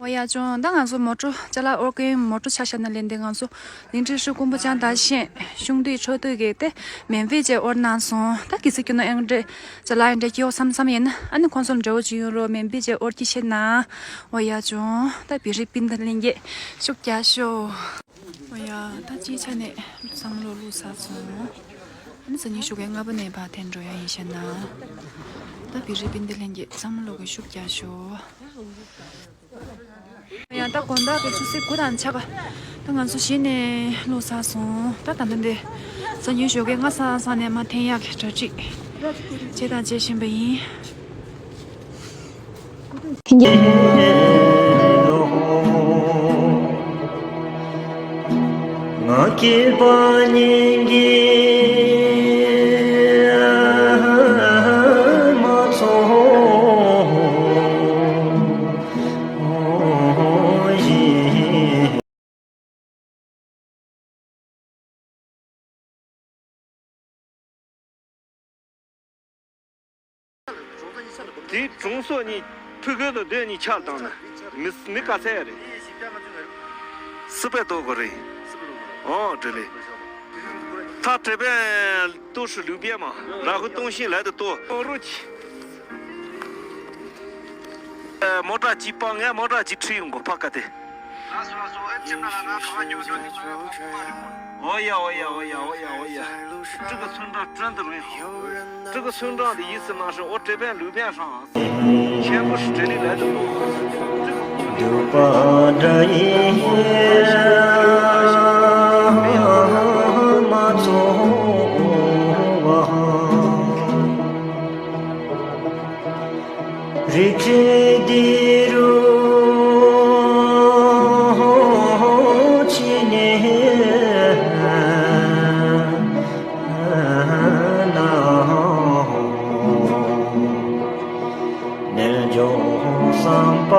ཨོ་ཡ་ཅུང་ད་ང་ཚོ་མོ་ཊ་ཅ་ལག་ཨོ་རྒན་མོ་ཊ་ཆ་བཞག་ན་ལེན་ཏེ་ང་ཚོ་ལིང་ཁྲི་ཧྲི་ཀོང་པོ་ཅང་ད་ཤེས་གཞུང་འདུས་ཆོས་སྡུད་ཀྱི་ཏེ་མེ་འབིད་ཅེས་ཨོར་གནང་སོང་། ད་གི་སི་ཀྱུ་ནོ་ཨེང་འདྲེ་ཅ་ལག་ཨེང་འདྲེ་སྐྱེའོ་བསམ་བསམ་ཡིན་ན་ཨ་ནི་ཁོང་ཚོ་འབྲེལ་བ་ཅིག་ཡོང་རོགས་མེ་འབིད་ཅེས་ཨོར་གྱི་ཤེས་ན། ཨོ་ཡ་ཅུང་ད་བི་རི་པིན་ད་ལེན་གྱི་ཤུགས་རྒྱག་ཤོག་ཨོ་ཡ་ད་ཅིའི་ཆ་ནས་བསམ་བློ་བླུགས་ཚར་སོང་། ཨ་ནི་སང་ཉིན་ཞོགས་ཀས་ལྔ་པ་ནས་ཕར་འཐེན་འགྲོ་ཡ་ཡིན་ཤེས་ན། ད་བི་རི་པིན་ད་ལེན་གྱི་བསམ་བློ་གི་ཤུགས་རྒྱག་ཤོག་ཡང་ད་དགོང་དག་གི་ཆུ་ཚོད་དགུ་དང་ཕྱེད་ཀ་ད་ང་ཚོ་གཞི་ནས་ལོག་ཚར་སོང་། ད་ད་ལྟ་འདི་སང་ཉིན་ཞོགས་ཀས་སྔ་ས་སང་ནས་མར་འཐེན་ཡག་གི་གྲ་སྒྲིག་བྱས་དང་བྱེད་བཞིན་པ་ཡིན། ང་སྐྱེས་པ་སྙིང་གི་མ་ཚོམས་ཤིང་། དེའི་གྲོང་སོ་གཉིས་ཕུ་གུ་དང་སྡོད་གཉིས་ཆགས་བཏང་ན་མི་མི་དཀའ་ཚད་རེད། སི་པན་ཏོག་གོ་རེད། ཨོ་དྲི་ལེ། ཐག་དྲི་པན་ཏོག་ཧྲི་ལུག་པན་མ་ར་ཧུ་ཏོང་ཤིང་ལ་དུ་ཏོ་ཨོ་རོ་ཆི། མོ་ཊ་གཅིག་པ་ངས་མོ་ཊ་གཅིག་ཁྲིད་ཡོང་གོ་ཕ་ཀ་དེ། ཨོ་ཡ་ཨོ་ཡ་ཨོ་ཡ་ཨོ་ཡ་ཨོ་ཡ། ཀྲི་གི་ཚོན་ཁྲ་ཀྲན་དུ་རིང་ཧང་། ཀྲི་གི་ཚོན་ཁྲ་དེ་ཡིད་སུ་མ་ཧྲི་ཨོ་ཀྲི་པན་ལུག་པན་ཧྲང་། ཆེན་པོ་ཧྲི་ཀྲི་ལི་ལ་དུ་ལོ། སྡུག་པ་འདྲ་ཡིན་མ་ཚོར་བ། རི་ཁྲོད་འདི་རུ་ཕྱི་ནས་ནམ་འགྱོ་བསམ་པ།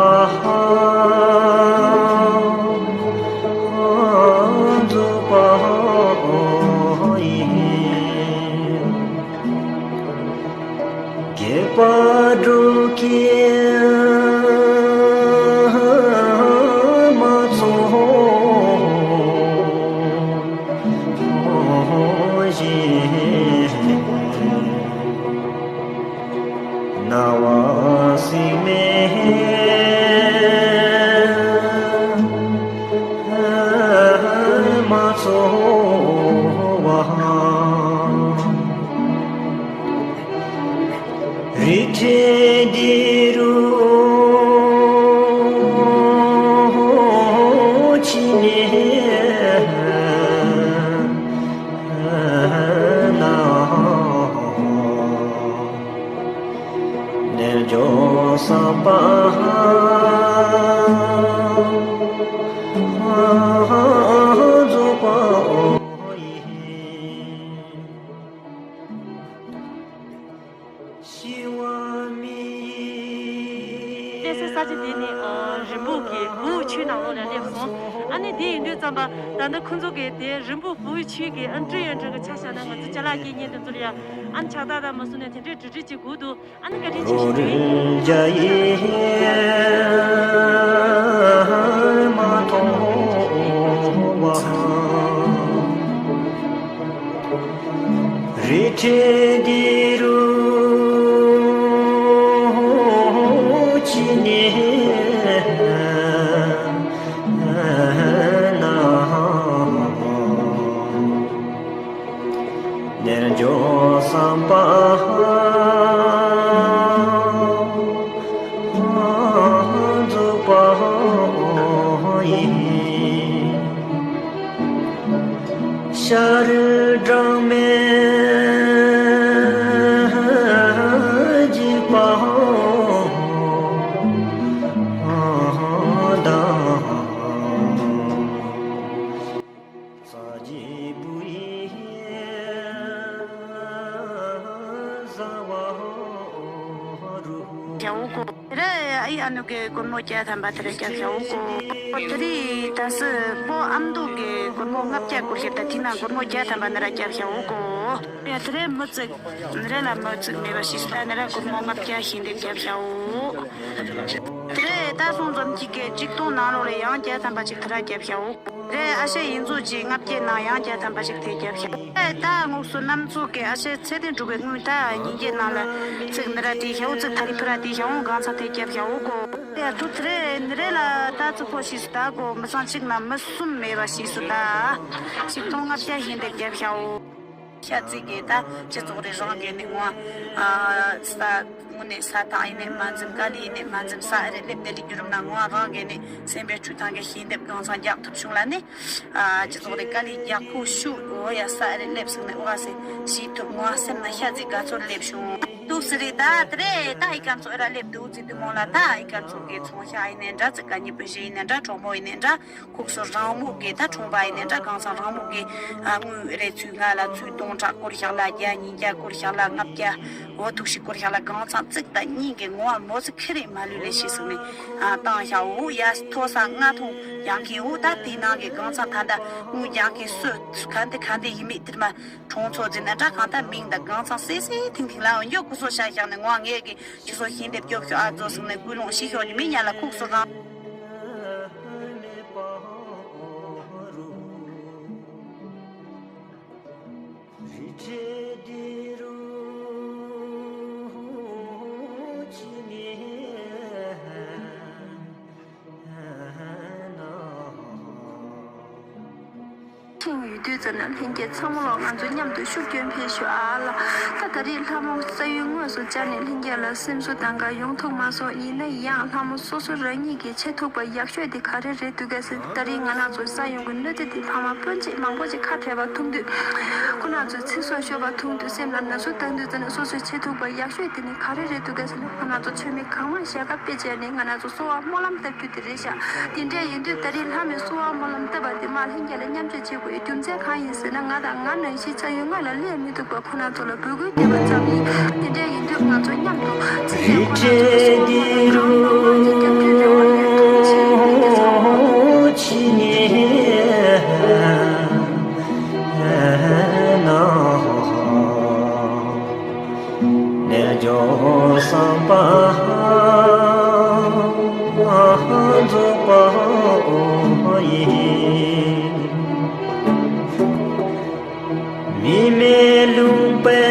འོག་ལ་སླེབས་སོང་། ཨ་ནི་དེ་ཡིན་དུས་ཙམ་པ་ད་ལྟ་ཁོ་ཚོ་གིས་དེ་རིན་སྤུངས་ཕུ་བོའི་ཆུས་ཀྱི་ཨ་ཀྲི་ཡོན་ཀྲི་གི་ཆ་བཞག་ན། ང་ཚོ་ཅ་ལག་སྐྱེལ་མཁན་དེ་ཚོར་ཡང་ཨ་ནི་ཕྱག་རྟགས་དང་མ་སུ་ནས་དེ་འདྲས་འབྲི་འབྲི་བྱེད་དགོས་འདུག་ཨ་ནི་བཀའ་དྲིན་ཆེ་ཞུ་རྒྱུ་ཡིན། རོལ་རྒྱ་ཡིས་མ་མཐོང་བ། རི་ཁྲོད་འདི་རུ་ཅི་ནས་ན། རྣལ་འབྱོར་བསམ་པ་རྫོགས་པ་ཡི། ཤར་སྒྲོན་མེ་བརྗིད་པ་དང་། རྩ་བརྒྱད་པོ་ཡི་བཟའ་བ་རུ། རྒྱལ་བོ་གོ། དེ་རེ་ཨ་ཡི་ཨ་ནུ་གི་སྒོར་མོ་བརྒྱ་ཐམ་པ་དེ་རེ་རྒྱབ་ཤ་འོ་གོ། དེ་རེ་ད་སི་པོ་ཨམ་དུ་གི་སྒོར་མོ་ལྔ་བརྒྱ་སྐོར་ཞིག་ད་དེ་ན་སྒོར་མོ་བརྒྱ་ཐམ་པ་ནི་ར་རྒྱབ་ཤ་འོ་གོ། ཡ་དེ་རེ་མི་ཚིག་ནི་རེ་ལ་མི་ཚིག་མེད་པ་ཞིག་ད་ནི་ར་སྒོར་མོ་ལྔ་བརྒྱ་ཞིག་འདེབས་རྒྱབ་ཤ་འོ། དེ་རེ་ད་སོང་ཙམ་གཅིག་གི་གཅིག་སྟོང་ནང་ལོགས་ལ་ཡང་བརྒྱ་ཐམ་པ་ཅིག་དེ་ར་རྒྱབ་ཤ་འོ། རེད། ཨ་ཤེ་ཡིན་ཚུལ་གྱིས་ལྔ་བརྒྱའི་ནང་ཡང་བརྒྱ་ཐམ་པ་ཞིག་དེ་རྒྱབ་ཤག་ཨེ་ད་དངོས་སུ་གནམ་མཚོ་གི་ཨ་ཤེ་ཚེ་བརྟན་འབྲུག་པའི་དངུལ་ད་ཉིན་བརྒྱའི་ནང་ལ་ཚིག་ནི་ར་དེ་ཤའོ་ཚིག་ཐ་རི་ཕི་ར་དེ་ཤའོ་གང་ཚ་དེ་རྒྱབ་ཤའོ་གོ། ཡ་དུ་དེ་རེད་ནི་རེད་ལ་ད་ཚུ་ཕོ་ཤིས་སུ་ད་གོ་མི་ཚང་གཅིག་ན་མི་གསུམ་མེད་པ་ཤིས་སུ་ད་ཆིག་སྟོང་ལྔ་བརྒྱ་ཡིན་དེ་རྒྱབ་ཤའོ། ཤ་ཚིག་གི་ད་སྤྱི་ཚོགས་རེ་རང་གི་ནི་ངོ་ཨ་ས་དངོས་གནས་ས་ཐག་ཡིན་ནས་མ་འཛིམ། དཀའ་ལས་ཡིན་ནས་མ་འཛིམ། ས་ཨ་རེ་སླེབས་ནས་ལི་རྒྱུ་རུམ་ན་ངོ་རང་གི་ནི་སེམས་པའི་འཁྲུལ་ཐང་གི་ཤེས་འདེབས་གང་ཚང་རྒྱག་ཐུབ་བྱུང་ལ་ནི། ཨ་སྤྱི་ཚོགས་རེ་དཀའ་ལས་རྒྱག་ཁུ་ཤུ་འོ་ཡ་ས་ཨ་རེ་སླེབས་སོང་ནས་འོ་ཨ་སེ་ཤི་ཐུབ་ངོ་སེམས་ན་ཤ་ཚིག་དགའ་ཚོར་སླེབས་བྱུང་། ཏུག་སི་རི་ད་དེ་རེད། ད་ཨི་ཀམ་ཚོ་ཨེ་ར་སླེབས་འདུག་ཙི་དུ་མོ་ལ་ད་ཨི་ཀམ་ཚོ་གི་ཚོང་ཤ་ཡིན་ནས་འདྲ། ཙི་ཀ་ཉི་པུ་ཞེ་ཡིན་ནས་འདྲ། གྲོགས་མོ་ཡིན་ནས་འདྲ། ཁུག་སོ་རང་མོ་གི་ད་གྲོང་པ་ཡིན་ནས་འདྲ། གང་ཚང་རང་མོ་གི་ཨ་དངུལ་རེ་ཚུལ་ང་ལ་ཚུལ་སྟོང་ཕྲག་སྐོར་ཤག་ལ་བརྒྱ་ཉིས་བརྒྱ་སྐོར་ཤག་ལ་ལྔ་བརྒྱ་འོ་ཐུག་ཤི་སྐོར་ཤག་ལ་གང་ཚང་ཙིག་ད་གཉིས་ཀྱི་ངོ་བ་མོ་ཚི་ཁི་རེ་མ་ལུས་ལས་ཤི་སོང་ནས་ཨ་བཏང་ཤག་འོ་ཡ་མཐོ་ས་ལྔ་ཐོང་ཡང་ཁེ་འོ་ད་དེ་ནང་གི་གང་ཚང་ད་ད་དངུལ་ཡང་ཁེ་སོ་ག་འདི་ག་འདི་ཡིན་མེད་དེར་མ་གྲོང་ཚོ་འཛིན་ན་འདྲ། གང་ད་མིང་ད་གང་ཚང་སེ་སེ་ཐིང་ཐིང་ལ་འོ་མགྱོགས་ཁུ་སོ་ཤ་ཤག་ནས་ངོ་བ་ངས་གི་ཁྱི་སོ་ཤིན་ཏེ་སྐྱོབ་ཤོག་ཨ་ཛོ་སོང་ནས་ཀུན་སློང་ཤི་ཤོག་ཉི་མི་ཉ་ལ་ཁུག་སོ་རང་། ཐེངས་ཡོད་དུས་ཙམ་ན་ལྷན་རྒྱས་ཚང་མ་ལོག་ང་ཚོ་མཉམ་དུ་ཤུགས་སྐྱོན་ཕེབས་ཤོག་ཨ་ལ། ད་ད་རེས་ལྷ་མོ་ས་ཡུལ་དངོས་སུ་བཅར་ནས་ལྷན་རྒྱས་ལ་སེམས་གསོ་གཏང་ག་ཡོང་ཐུབ་མ་སོང་། ཡིན་ན་ཡང་ལྷ་མོ་སོ་སོ་རང་ཉིད་ཀྱིས་བྱེད་ཐུབ་པ་ཡག་ཤོས་དེ་ག་རེ་རེད་འདུག་ག་ཟེར། ད་རེས་ང་རང་ཚོ་ས་ཡོང་གི་གནོད་འཚེ་དེ་ཕ་མ་སྤུན་མཆེད་མང་པོ་ཅིག་ཁ་བྲལ་བ་མཐོང་དུས་ཁོ་རང་ཚོའི་ཚེ་སྲོག་ཤོར་བ་མཐོང་དུས་སེམས་ལ་ན་ཟུག་བཏང་དུས་ཙམ་ན་སོ་སོས་བྱེད་ཐུབ་པ་ཡག་ཤོས་དེ་ནི་ག་རེ་རེད་འདུག་ག་ཟེར་ན་ཁོ་རང་ཚོ་མཆོད་མེ་གང་མང་བཞག་ག་དཔེ་བྱས་ནས་ང་རང་ཚོ་གསོལ་བ་སྨོན་ལམ་བཏབ་རྒྱུ་དེ་རེད་ཤག་དེ་འདྲ་ཡིན་དུས་ད་རེས་ལྷ་མོས་གསོལ་བ་སྨོན་ལམ་བཏབ་པ་དེ་མར་ལྷན་རྒྱས་ལ་མཉམ་སྤྱོད་བྱེད་དགོས་པའི་རྒྱུ་མཚན་གང་ཡིན་ཟེར་ན། ང་དང་ང་ནང་བཞིན་ས་ཡུལ་སྔ་ལ་སླེབས་མི་ཐུབ་པ་ཁོ་རང་ཚོ་ལ་འབོད་སྐུལ་བསྐྱོན་པ་ཙམ་ཡིན། དེ་འདྲ་ཡིན་དུས་ང་ཚོ་མཉམ་དུ་ཚེ་འདས་ཁོ་རང་ཚོ་ལ་གསོལ་བ་སྨོན་ལམ་གང་མང་ཅིག་བརྒྱབ་རྒྱུའི་རེ་བ་ཡོད། ཐུགས་རྗེ་ཆེ། ཡིན་གྱི་ཚང་མ། རྣལ་འབྱོར་བསམ་པ་རྫོགས་པ་ཡི། མི་མེད་ལུང་པའི་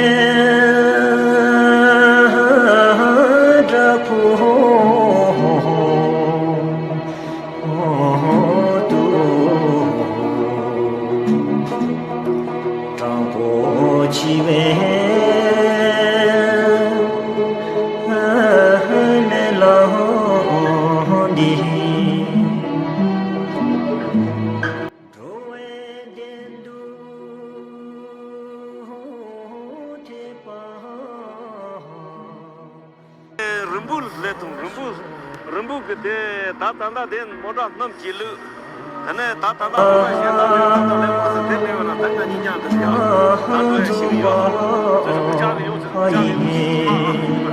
བྲག་ཕུག་ཏུ། དྲང་པོ་འཆི་བའི་མེ་ལོང་འདི། འགྲོ་བའི་གདན་དུ་ཐེབས་པ། རིན་པོ་ལས་དང་རིན་པོ་རིན་པོ་གི་དེ་ད་ད་ལྟ་དེ་མོ་ཊ་སྣུམ་གྱིས་བླུགས། དེ་ནས་ད་ད་ལྟ་མོ་ཊ་གཞན་དག་ལས་མོ་ཊ་ལས་མོ་ཟེར་དེ་ལས་བ་ན་ད་ང་གཉིས་ཀྱང་འདི་ཡང་ད་འགྲོ་ཡ་ཞིག་ཡོད་ལ་དེ་ཚོ་ཆགས་ཡོད་ཟེར་ཆགས་ཡོད་ཟེར།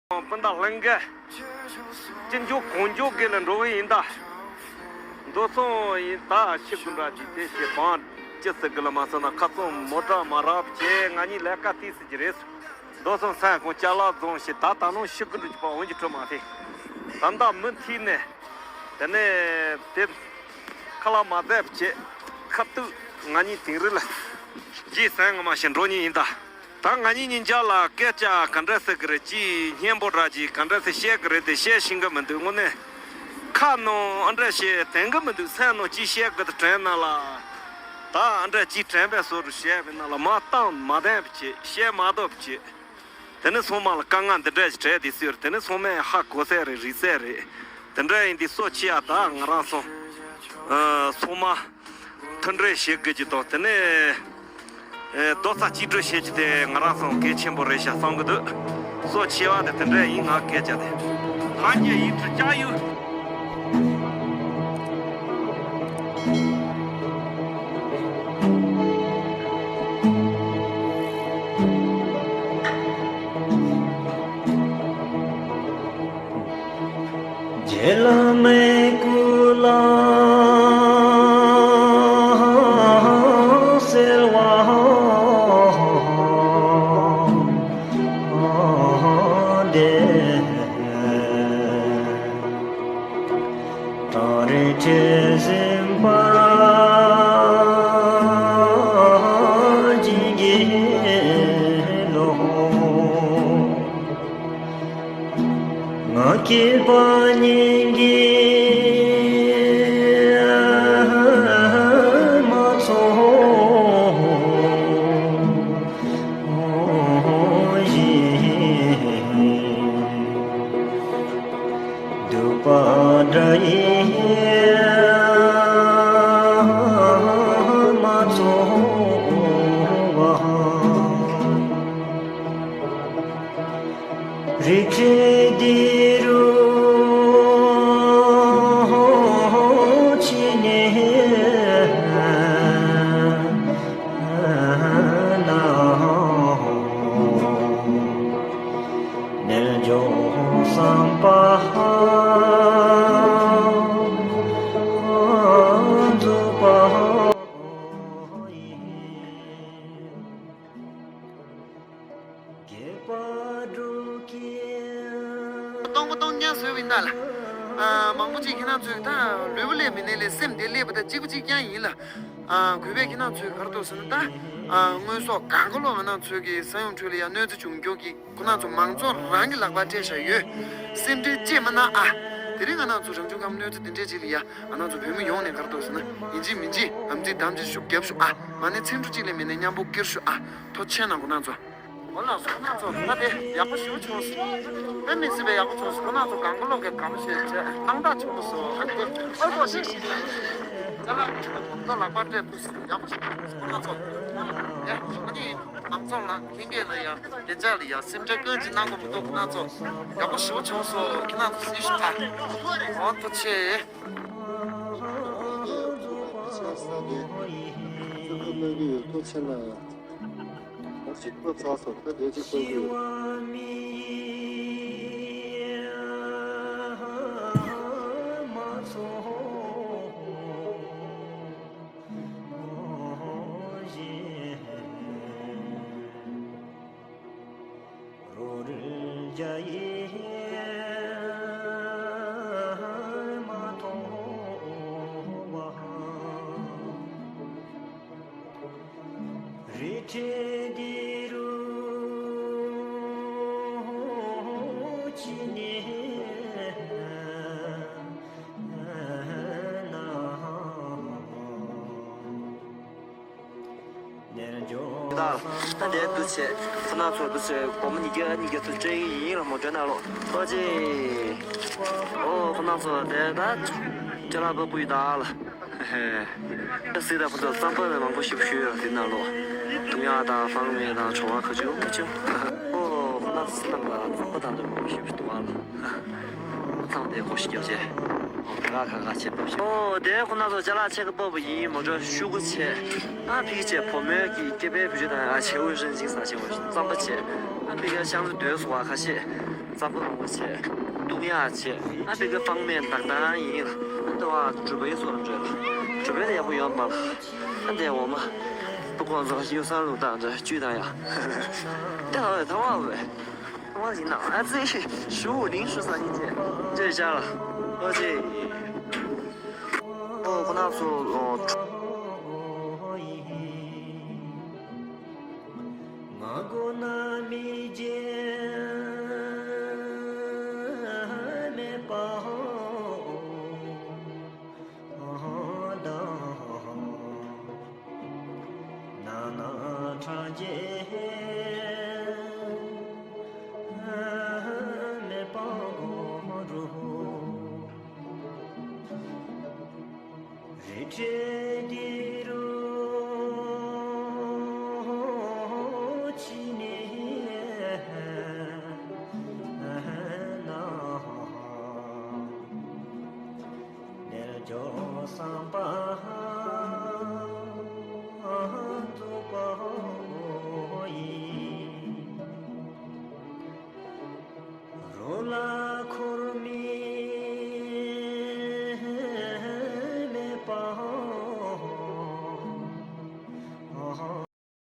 སྤུན་ཟླ་ལྷན་རྒྱས། ཅི་འཇོག་གང་འཇོག་གི་ལ་འགྲོ་གི་ཡིན་ད། མདོ་ཚང་ཡིན་ད་ཤི་དགོས་འདྲ་ཅིག་དེ་ཞེས་བང་ཅི་ཟེར་གི་ལ་མ་ཟེར་ན། ཁ་ཚང་མོ་ཊ་མ་རག་བྱས་ང་གཉིས་ལས་ཀ་ཏིས་ཟེར་གྱི་རེད། མདོ་ཚང་སང་གང་ཅ་ལག་བཟུང་ཞིག་ད་ད་ནང་ཤི་དགོས་འགྲོ་གི་པ་འོན་གྱི་འཕྲོ་མ་ཐེ། ད་ད་མུ་མཐུད་ནས། དེ་ནས་དེ་ཁ་ལག་མ་བཟས་བྱས་ཁ་ཐུག་ང་གཉིས་དིང་རི་ལ་རྗེས་སང་ངོ་མ་ཞིག་འགྲོ་ཉིན་ཡིན་ད། ད་ང་གཉིས་གཉིས་ཆ་ལ་སྐད་ཆ་ག་འདྲ་ཟེར་གི་རེད། ཅིག་སྙན་པོ་འདྲ་ཅིག་ག་འདྲ་ཟེར་བཤད་གི་རེད་དེ་བཤད་ཤེས་གི་མི་འདུག་དངོས་གནས་ཁ་ནང་ཨ་འདྲ་བཤད་དྲན་གི་མི་འདུག་སེམས་ནང་ཅིག་བཤད་གི་དེ་དྲན་ན་ལ། ད་ཨ་འདྲ་ཅིག་དྲན་པའི་བཟོ་རུ་བཤད་པའི་ན་ལ་མ་བཏང་མ་བསྟན་བྱས་བཤད་མ་ཐུབ་བྱས། དེ་ནས་ཚང་མ་ལ་དཀའ་ངལ་འདི་འདྲ་ཞིག་འཕྲད་དེ་སུས་དེ་ནས་ཚང་མས་ཧ་གོ་ས་རེད། རིག་ས་རེད། དེ་འདྲ་ཡིན་དུས་གཙོ་ཆེ་ཡ་ད་ང་རང་ཚོ་ཨ་ཚང་མ་མཐུན་སྒྲིལ་བྱེད་དགོས་ཀྱི་དང་། དེ་ནས་ཨེ་རྡོག་རྩ་གཅིག་སྒྲིལ་བྱེད་ཀྱི་དེ་ང་རང་ཚོ་གལ་ཆེན་པོ་རེད་ཤག་བསམ་གི་འདུག་གཙོ་ཆེ་བ་དེ་དེ་འདྲ་ཡིན། ང་སྐད་ཆ་དེ་ཐང་རྒྱལ་ཡིན་དུ་བཅའ་ཡོད། རྗེ་བླ་མའི་སྐུ་ལ་གསོལ་བ་འདེབས། གངས་རི་ཁྲི་འཛིན་པ་ཇི་དགེ་ལོ། ང་སྐྱེས་པ་སྙིང་གི་མ་ཚོ་བཞིན། སྡུག་པ་དགྲ་ཡིས་མ་ཚོར་བ། རི་ཁྲོད་འདི་རུ་ཕྱིན་ནས། ན། རྣལ་འབྱོར་བསམ་པ་རྫོགས་པ་ཡིན། དགེ་བ་སྒྲུབ་ཀྱི། སྟོང་པ་སྟོང་རྐྱང་བཟོས་པ་ཡིན་ད་ལ། ཨ། མང་པོ་ཅིག་ཁྱེད་རང་ཚོས་ད་ལུས་པོ་ལས་མི་ནས་ལས་སེམས་བདེ་ལས་པ་ད་གཅིག་པ་གཅིག་རྐྱང་ཡིན་ལ། ཨ། གུས་པས་ཁྱེད་རང་ཚོས་ག་རེ་འདུག་ཟེར་ན་ད། ཨ། དངོས་ཟོག་གང་ག་ལོག་ང་རང་ཚོའི་གི་ས་ཡོམ་ཁྲོད་ལ་ཡང་གནོད་འཚེ་བྱུང་རྒྱུ་གི་ཁོ་རང་ཚོ་མང་ཚོགས་རང་གི་ལག་པར་སྤྲད་བཞག་ཡོད། སེམས་ཁྲལ་ཅེས་མ་གནང་ཨ། དེ་རིང་ང་རང་ཚོ་རང་བྱུང་ཁམས་གནོད་འཚེ་དེ་འདྲས་ཅིག་ལ་ཡ་ང་རང་ཚོ་བོད་མི་ཡོངས་ནས་ག་རེ་འདུག་ཟེར་ན་ཡིན་གཅིག་མིན་གཅིག་ཨམ་ཙི་དམ་ཙི་ཤུགས་རྒྱབ་ཤོག་ཨ། མ་ནི་ཚིག་འབྲུ་གཅིག་ལས་མེད་ནས་མཉམ་པོ་སྐྱུར་ཤོག་ཨ། ཐུགས་རྗེ་ཆེ་གནང་ཁོ་རང་ཚོ། འོ་ལགས་སོ། ཁོ་རང་ཚོ་ད་དེ་ཡག་པོ་ཞེ་པོ་བྱུང་སོང་། དཔེ་མི་སྲིད་པའི་ཡག་པོ་བྱུང་སོང་། ཁོ་རང་ཚོ་གང་ག་ལོག་གི་གང་བྱས་བྱས་སྣང་དག་བྱུང་སོང་། ཨ་ནི་ཨོ་ལགས་སོ། ཅ་ལག་ཁོ་ལག་པར་སྤྲད་ཐུབ་སོང་། ཡག་པོ་ཞེ་པོ་བྱུང་སོང་ཁོ་རང་ཚོ། ཨེ་ཨ་ནི་མང་ཚོགས་ལ་ཁྱེད་ཀྱིས་ལ་ཡ་བདེ་འཇགས་ལ་ཡ་སེམས་ཁྲལ་ཀུན་གྱིས་གནང་དགོས་མི་འདུག་ཁོ་རང་ཚོ་ཡག་པོ་ཞེ་པོ་བྱུང་སོང་། ཁྱེད་རང་ཚོ་གཟིགས་ཤོག་ཨ། འོ་ཐུགས་རྗེ་ཆེ། ཐུགས་རྗེ་ཆེ་གནང་གི་ཡོད། ཐུགས་རྗེ་ཆེ་གནང་ཡ། ད་ཅིག་ཐོབ་ཚར་སོང་། ད་ལས་ཅིག་གཏོང་གི་ཡོད། རི་ཁྲོད་འདི་རུ་ཕྱིན་ནས་ན། ད་ད་འདས་འདུག་བྱས་ཁོ་ན་ཚོ་འདུག་བྱས་སྒོར་མོ་ཉིས་བརྒྱ་ཉིས་བརྒྱ་ཚོ་སྤྲད་ཀྱི་ཡིན་ལ་མོ་འདྲ་ན་ལོ་ཐོག་ཅེ། ཨོ་ཁོ་ན་ཚོ་དེ་ད་ཅ་ལག་པ་སྤུ་ཡི་ད་ལ། ཧེ། ད་སྲིད་ད་ཁོ་ཚོ་བསམ་པ་མང་པོ་ཞིག་ཞུས་ཡོད་དེ་ན་ལོ། ཀུ་ཡ་དང་ཧྥང་མེ་དང་ཆོ་བ་ཁ་ཆུ་ཁ་ཆུ། ཨོ་ཁོ་ན་ཚོ་སྲིད་ན་ལ་བསམ་པ་དང་དུ་མང་པོ་ཞིག་ཞུ་འདུག་ཨ་ལ། ཚང་དེ་ཁོ་ཞིག་རྒྱབ་བྱས། ང་ག་ག་ཆེ་པོ་ཞིག་ཨོ་དེ་ཁོ་ན་ཚོ་ཅ་ལག་ཆེ་གི་པོ་པོ་ཡིན་མོ་ཅོ་ཤུ་གུ་ཆེ། ཨ་ཕི་ཆེ་བུ་མོའི་གི་སྐྱེ་འཕེལ་བུ་ཆེ་དང་ཨ་ཆེ་འུ་ཧྲན་ཅིང་ས་ཆེ་འུ་རྩམ་པ་ཆེ། ཨ་ཕི་གི་ཤང་ཚུ་དོས་སུ་བ་ཁ་ཤེ། རྩམ་པ་ལོང་བ་ཆེ། བཏུང་ཡག་ཆེ། ཨ་ཕི་གི་ཕང་མེད་དག་དང་ཡིན། ཨ་དེ་བ་གྲུ་པའི་སོ་ར་འདྲ། གྲུ་པའི་ཡག་པོ་ཡོད་མ། ཨ་དེ་འོ་མ། བུ་ཁོང་ཚོ་ཡོ་སར་ལུག་དང་འདྲ་བཅུད་དང་ཡ། དེ་ཧ་བས་ཐ་བ་བས། ཐ་བ་ཡིན་ན་ཨ་ཙི་ཞུ་ལིང་ཧྲུ་ས་ཡིན་ཅེ། ཅེ་ཤ་ལ། ཨོ་ཅེ། ཨོ་ཁོ་ན་ཚོ་ཨོ།